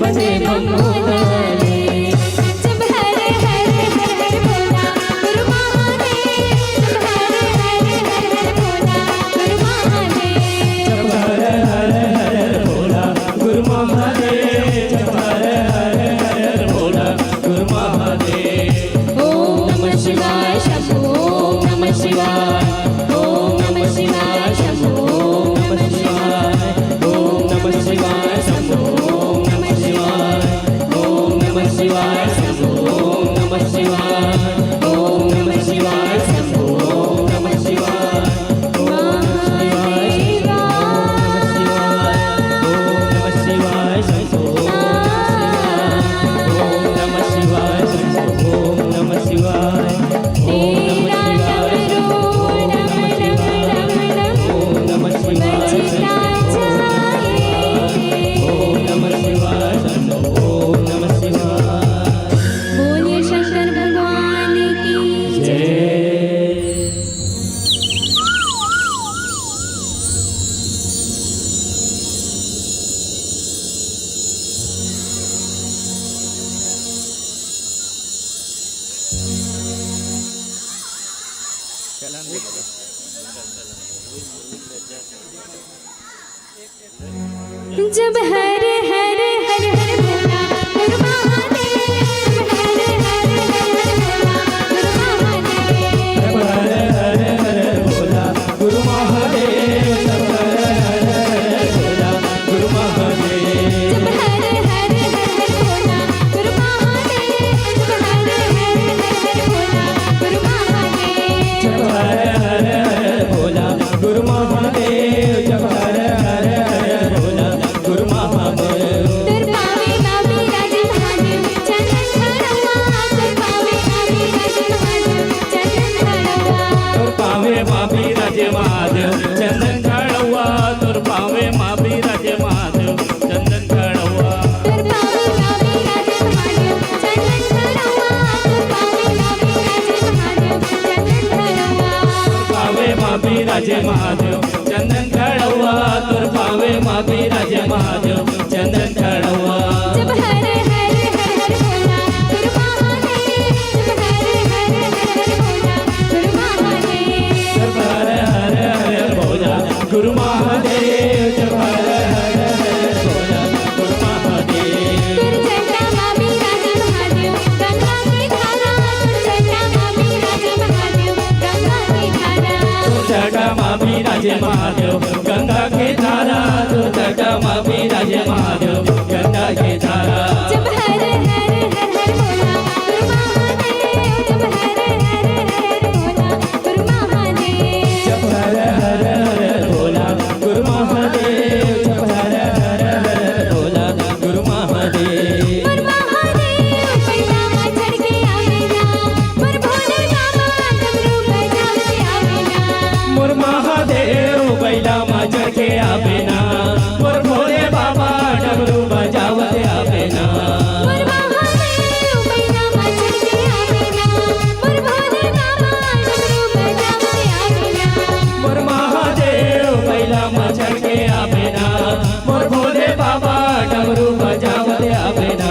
बंधे बम भोला रे। जब हर हर हर हर भोला गुरु महादेव, जब हर हर हर हर भोला गुरु महादेव। जब हर हर हर हर भोला गुरु महादेव, जब हर हर हर हर भोला गुरु महादेव। ओम नमः शिवाय शंभो, ओम नमः शिवाय, ओम नमः शिवाय शंभो, ओम नमः शिवाय, ओम नमः शिवाय शंभो, ओम नमः शिवाय, ओम नमः शिवाय शंभो, ओम नमः शिवाय, ओम नमः शिवाय शंभो, ओम नमः शिवाय। बोलिए शंकर भगवान की जय। जब हर हर हर हर भोला गुरु महादेव, हर हर हर हर भोला गुरु महादेव। जब हर हर हर हर भोला गुरु महादेव, जब हर हर हर हर भोला गुरु महादेव। जब हर हर हर हर भोला गुरु महादेव, जब हर हर हर हर भोला गुरु महादेव। जब हर हर हर भोला गुरु महादेव, जब हर हर हर भोला गुरु महादेव। तोर पाँवे म बिराजे महादेव, चंदन खड़वा। तोर पाँवे म बिराजे महादेव, चंदन खड़वा। तोर पाँवे म बिराजे महादेव, चंदन खड़वा। तोर पाँवे म बिराजे महादेव, चंदन खड़वा। तोर पाँवे म बिराजे महादेव, चंदन खड़वा। तोर पाँवे म बिराजे महादेव, चंदन खड़वा। पाँवे म बिराजे महादेव, चंदन खड़वा। तोर पाँवे म बिराजे महादेव, चंदन खड़वा। जब हर हर हर हर भोला गुरु महादेव, जब हर हर हर हर भोला गुरु महादेव। जब हर हर हर भोला गुरु महादेव, जब हर हर हर भोला गुरु महादेव। तोर जटा म बिराजे महादेव, गंगा के धारा। तोर जटा म बिराजे महादेव, गंगा के धारा। तोर जटा म बिराजे महादेव, गंगा के धारा। तोर जटा म बिराजे महादेव, गंगा के धारा। जब हर हर हर हर भोला गुरु महादेव, जब हर हर हर हर भोला गुरु महादेव। जब हर हर हर भोला गुरु महादेव, जब हर हर हर भोला गुरु महादेव। मोर महादेव पैला म चढ़ के आवे ना, मोर भोले बाबा डमरू बजावत आवे ना। मोर महादेव पैला म चढ़ के आवे ना, मोर भोले बाबा डमरू बजावत आवे ना। मोर महादेव पैला म चढ़ के आवे ना, मोर भोले बाबा डमरू बजावत आवे ना। मोर महादेव पैला म चढ़ के आवे ना, मोर भोले बाबा डमरू बजावत आवे ना।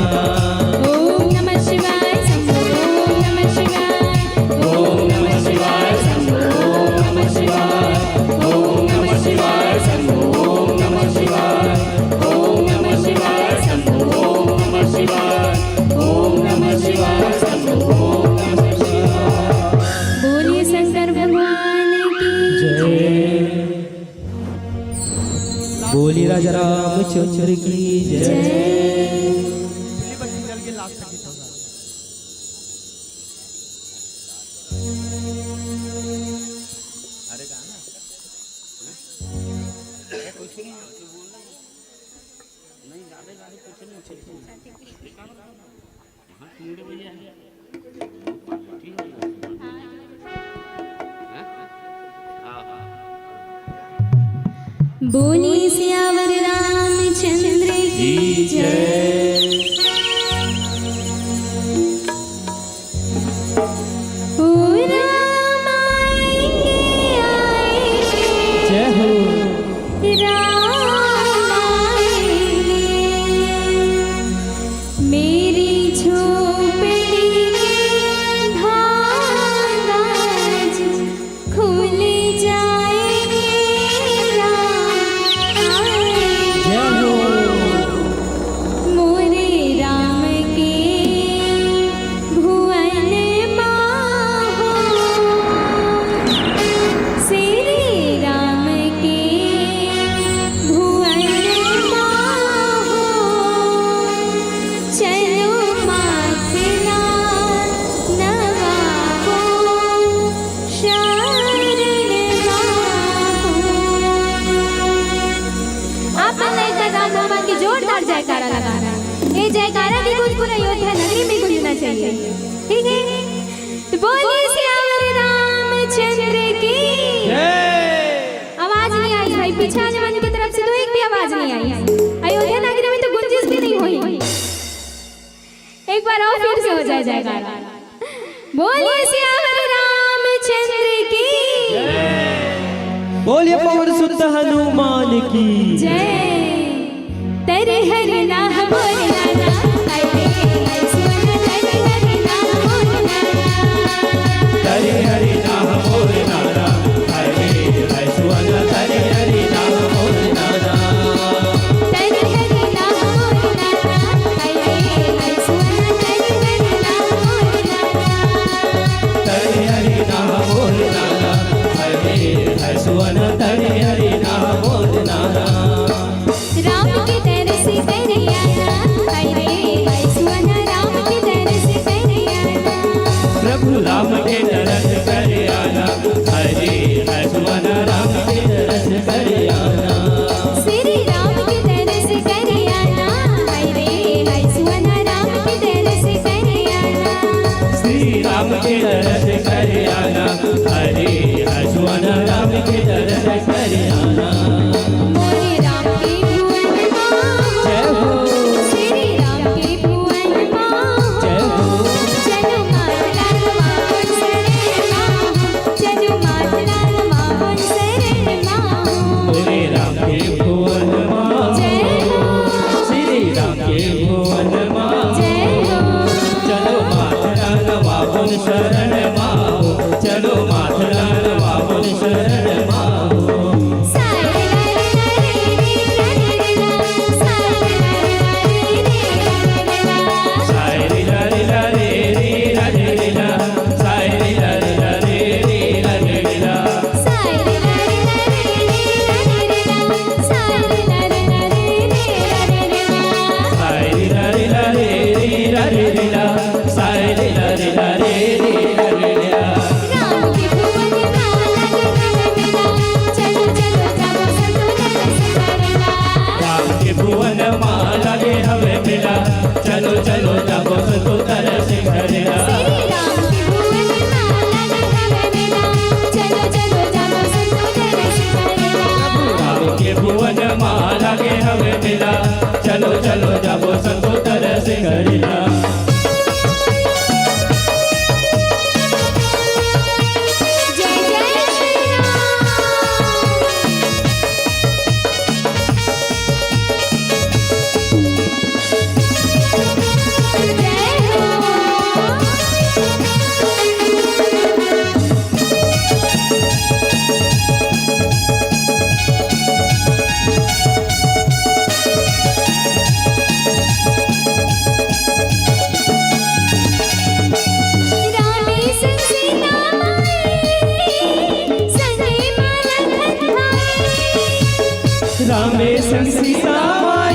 ओम नमः शिवाय शंभो, ओम नमः शिवाय। ओम नमः शिवाय शंभो, ओम नमः शिवाय। ओम नमः शिवाय शंभो, ओम रामचंद्र की जय। बोले सियावर रामचंद्र की जय। ओ राम आएंगे, जय हो। राम आएंगे। मेरी झोपड़ी के भाग आज खुल जाएंगे, राम आएंगे। जय हो। मोरे राम के भुवन माहो, श्री राम के भुवन माहो। चलो माथला नवाबो शरण बाबू। आप मन ला एक बार राम भगवान के जोरदार जयकारा लगाना है। ये जयकारा की गूंज पूरा अयोध्या नगरी में गूंजना चाहिए, ठीक है? तो बोलिए सियावर रामचंद्र की। आवाज नहीं आई भाई, पीछे वाले मन की तरफ से तो एक भी आवाज नहीं आई। अयोध्या नगरी में तो गुंजिश भी नहीं हुई। एक बार और फिर से हो जाए जयकारा। बोलिए सियावर रामचंद्र की। बोलिए पवन सुत हनुमान की। जय। तरि हरि नाह बोल नाना, अरे, अरे, सुन, तरि हरि नाह बोल नाना। तरि हरि नाह बोल नाना, अरे, अरे, सुन, तरि हरि नाह बोल नाना। तरि हरि नाह बोल नाना, अरे, अरे, सुन, तरि हरि नाह बोल नाना। तरि हरि नाह बोल नाना, अरे, अरे, सुन, तरि हरि नाह बोल नाना। राम के दरस कर आना, अरे, अरे, सुन, राम के दरस कर आना। प्रभु राम के दरस कर आना, अरे, अरे, सुन, राम के दरस कर आना। श्री राम के दरस कर आना, अरे, अरे, सुन, राम के दरस कर आना। श्री राम के दरस कर आना, अरे, अरे, सुन, राम के दरस कर आना। मोरे राम के भुवन माहो, जय हो। श्री राम के भुवन माहो, जय हो। चलो माथला नवाबो शरण माहो, चलो माथला नवाबो शरण माहो। मोरे राम के भुवन माहो, जय हो। श्री राम के भुवन माहो, जय हो। चलो माथला नवाबो शरण माहो, चलो माथला नवाबो शरण माहो। राम के भुवन माला के हवे मेला, चलो चलो जाबो संतो दरस करेला। राम के भुवन माला के हवे मेला, चलो चलो जाबो संतो दरस करेला। श्री राम के भुवन माला के हवे मेला, चलो चलो जाबो संतो दरस करेला। राम के भुवन माला के हवे मेला, चलो चलो जाबो संतो दरस करेला। जय जय श्री राम। जय हो। रामे संग सीता माई, संगे माँ लखन भाई। रामे संग सीता माई।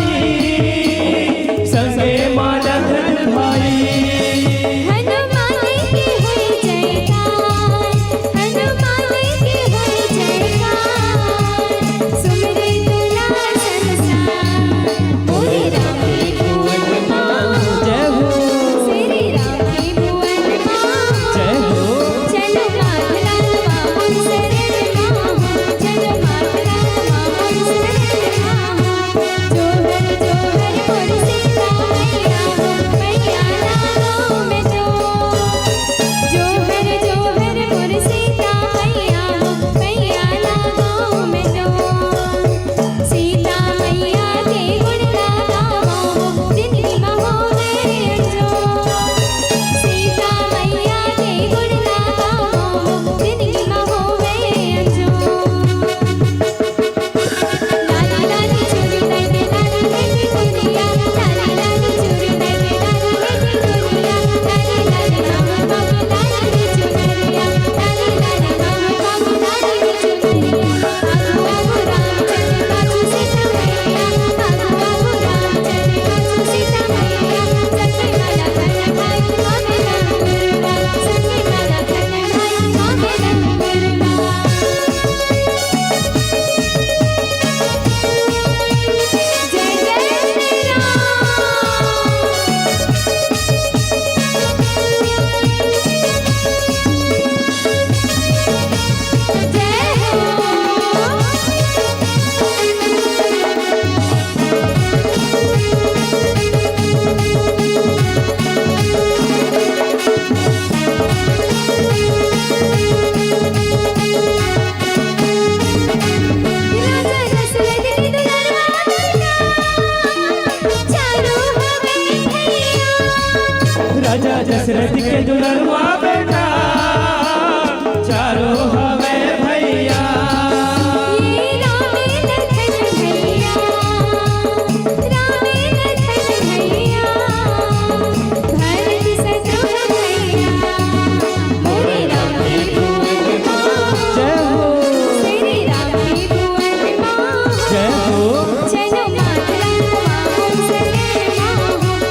दशरथ के दुलरुआ बेटा, चारों हवे भैया। ये राम लखन भैया, राम लखन भैया, भरत शत्रुघ्न भैया, मोरे राम के भुवन माँ। जय हो। श्री राम के भुवन माँ। जय हो। चलो मात लाल माँ को शरण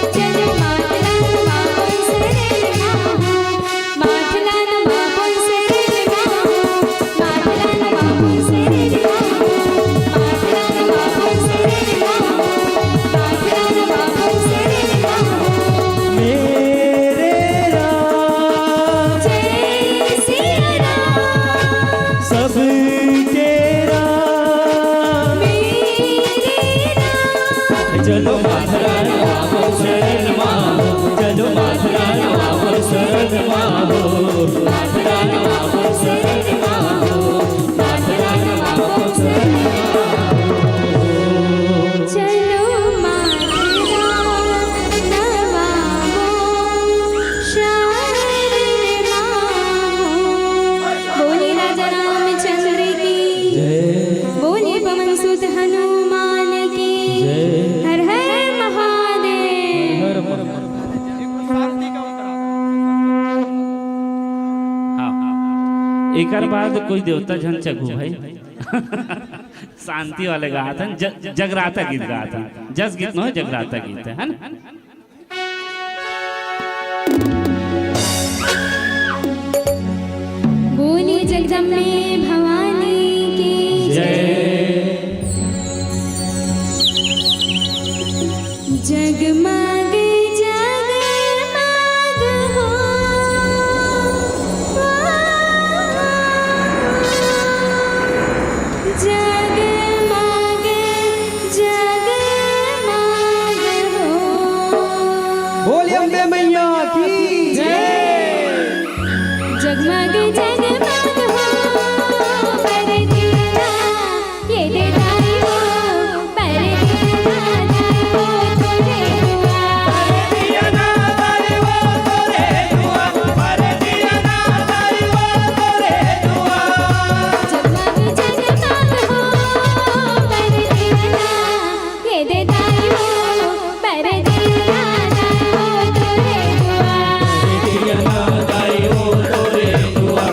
माँ हो, चलो मात लाल माँ को शरण माँ हो। मेरे राम, सबके राम। चलो मात लाल माँ को शरण माँ हो, चलो मात लाल माँ को शरण माँ हो। चलो माता नमामो शरण मामो। बोले राजा रामचंद्र की, जय। बोले पवन सुत हनुमान की, जय। हर हर महादेव। हर हर महादेव। हाँ। एकर बाद कोई देवता झन चघू भाई। शांति वाले गात हन, ज-, जगराता गीत गात हन। जस गीत नो, जगराता गीत है, है ना? बोली जगदम्बे भवानी की जय। जगमग जगमग हो, जगमग जगमग हो। बोलिए अम्बे मैया की जय। जगमग जगमग हो, परदिया ये दे दाई वो, परदिया दाई वो तोरे दुआ। जगमग जगमग हो, परदिया ये दे दाई वो, परदिया दाई वो तोरे दुआ।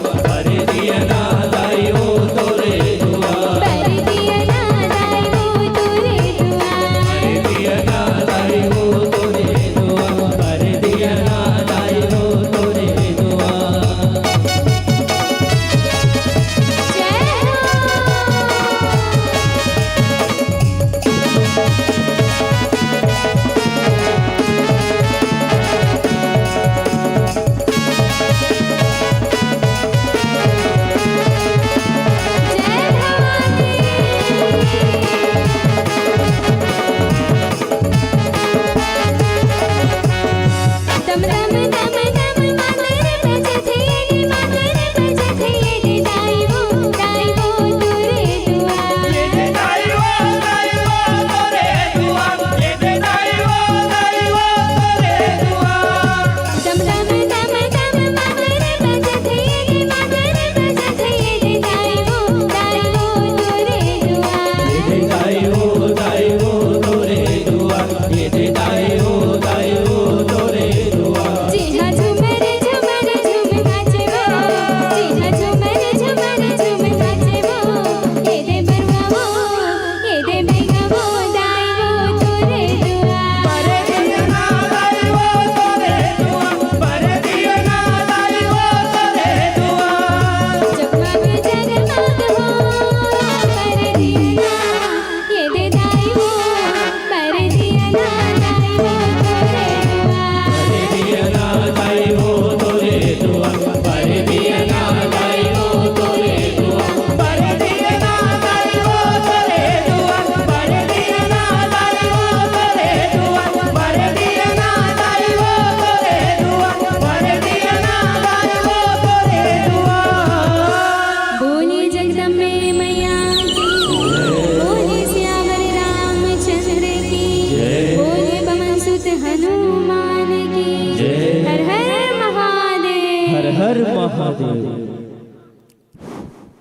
हर महादेव।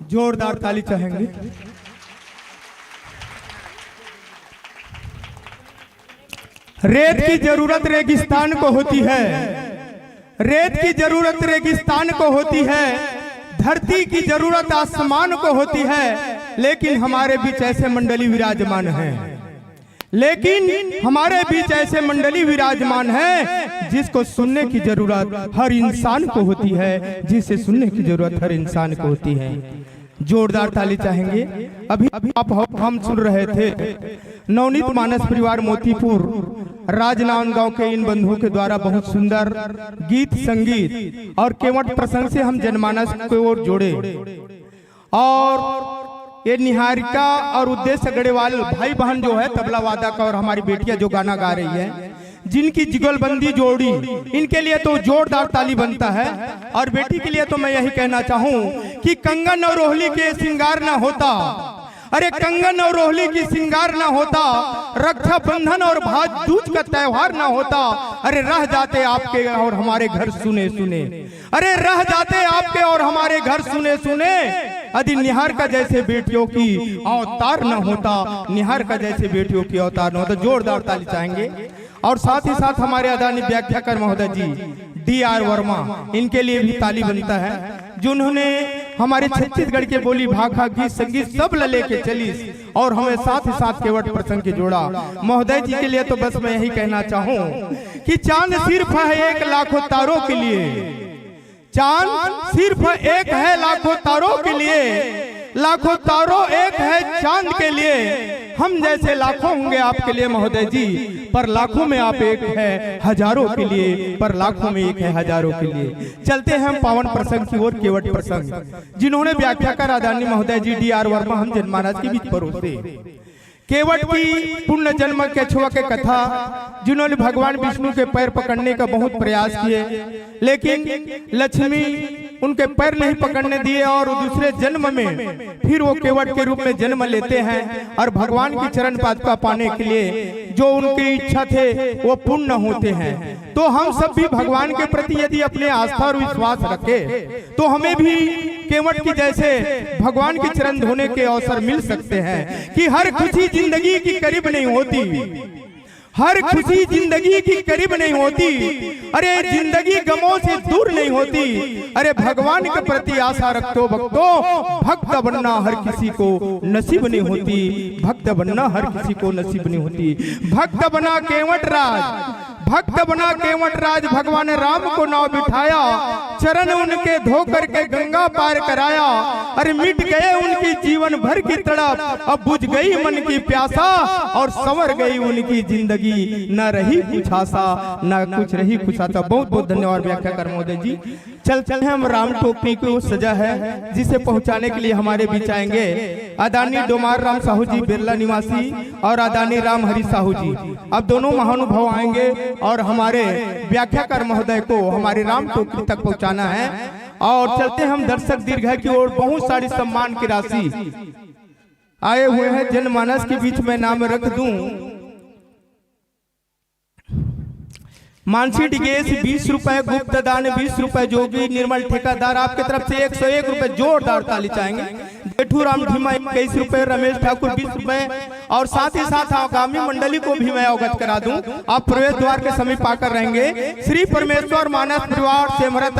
जोरदार ताली चाहेंगे। रेत की जरूरत रेगिस्तान को होती है, रेत की जरूरत रेगिस्तान को होती है, धरती की जरूरत आसमान को होती है, लेकिन हमारे बीच ऐसे मंडली विराजमान हैं, लेकिन हमारे बीच ऐसे मंडली विराजमान हैं जिसको सुनने की जरूरत हर इंसान को होती है, जिसे सुनने की जरूरत हर इंसान को होती है। जोरदार ताली चाहेंगे। अभी, अभी आप, हम सुन रहे थे नवनीत मानस परिवार मोतीपुर राजनांदगांव के इन बंधुओं के द्वारा बहुत सुंदर गीत संगीत और केवट प्रसंग से हम जनमानस को ओर जोड़े। और ये निहारिका और उद्देश्य अग्रवाल भाई बहन जो है तबला वादक और हमारी बेटियां जो गाना गा रही है, जिनकी जुगलबंदी जोड़ी, इनके लिए तो जोरदार ताली बनता है। और बेटी के लिए तो मैं यही कहना चाहूं कि कंगन और रोहली के श्रृंगार ना होता, अरे कंगन और रोहली की श्रृंगार ना होता, रक्षाबंधन और भाई दूज का त्योहार ना होता, अरे रह जाते आपके और हमारे घर सुने सुने, अरे रह जाते आपके और हमारे घर सुने सुने, यदि निहारिका जैसे बेटियों की अवतार न होता, निहारिका जैसे बेटियों की अवतार न होता। जोरदार ताली चाहेंगे। और साथ ही साथ हमारे आदरणीय व्याख्याकार महोदय जी डी आर वर्मा, इनके लिए भी ताली बनता है, जिन्होंने हमारे छत्तीसगढ़ के बोली भाखा गीत संगीत सब ला लेके चली और हमें साथ ही साथ केवट प्रसंग के जोड़ा। महोदय जी के लिए तो बस मैं यही कहना चाहूं कि चांद सिर्फ है एक लाखों तारों के लिए, चांद सिर्फ एक है लाखों तारों के लिए, लाखों तारों एक है चांद के लिए। हम जैसे लाखों होंगे आपके लिए महोदय जी, पर लाखों में आप एक है हजारों के लिए, पर लाखों में एक है हजारों के लिए। चलते हैं हम पावन प्रसंग की ओर, केवट प्रसंग, जिन्होंने व्याख्याकार आदरणीय महोदय जी डी आर वर्मा हम जनमानस के बीच परोसे। केवट की पुनर्जन्म केछवा के कथा, जिन्होंने भगवान विष्णु के पैर पकड़ने का बहुत प्रयास किए, लेकिन लक्ष्मी उनके पैर नहीं पकड़ने दिए और दूसरे जन्म में फिर वो केवट के रूप में जन्म लेते हैं और भगवान की चरण पादुका पाने के लिए जो उनकी इच्छा थे वो पूर्ण होते हैं। तो हम सब भी भगवान के प्रति यदि अपने आस्था और विश्वास रखें तो हमें भी केवट की जैसे भगवान के चरण धोने के अवसर मिल सकते हैं कि हर खुशी जिंदगी की करीब नहीं होती, हर खुशी जिंदगी की करीब नहीं होती, अरे जिंदगी गमों से दूर नहीं होती। अरे भगवान के प्रति आशा रखो भक्तों, भक्त बनना हर किसी को नसीब नहीं होती, भक्त बनना हर किसी को नसीब नहीं होती। भक्त बना केवट राज, भक्त बना केवट राज भगवान राम को नाव बिठाया, चरण उनके धो करके गंगा पार कराया। अरे मिट गए उनकी जीवन भर की तड़प, अब बुझ गई मन की प्यासा और संवर गई उनकी जिंदगी, न रही कुछ आशा, न कुछ रही कुछ आशा। बहुत बहुत धन्यवाद व्याख्याकार महोदय जी। चल चल हम राम टोकरी को सजा है जिसे पहुंचाने के लिए हमारे बीच आएंगे आदरणीय डोमार राम साहू जी बिरला निवासी और आदरणीय राम हरि साहू जी। अब दोनों महानुभाव आएंगे और हमारे व्याख्याकार महोदय को हमारे राम टोकरी तक पहुंचाना है। और चलते हम दर्शक दीर्घा की ओर, बहुत सारी सम्मान की राशि आए हुए हैं, जनमानस के बीच में नाम रख दूं। मानसी डिगेश बीस रुपए, गुप्त दान बीस रुपए, जोगी निर्मल ठेकेदार आपके तरफ से एक सौ एक रुपए, जोरदार ताली चाहेंगे। जेठू राम धीमा इक्कीस रुपए, रमेश ठाकुर बीस रुपए और साथ ही साथ आगामी मंडली को भी मैं अवगत करा दूं, आप प्रवेश द्वार के समीप आकर रहेंगे। श्री परमेश्वर मानस परिवार सेमरा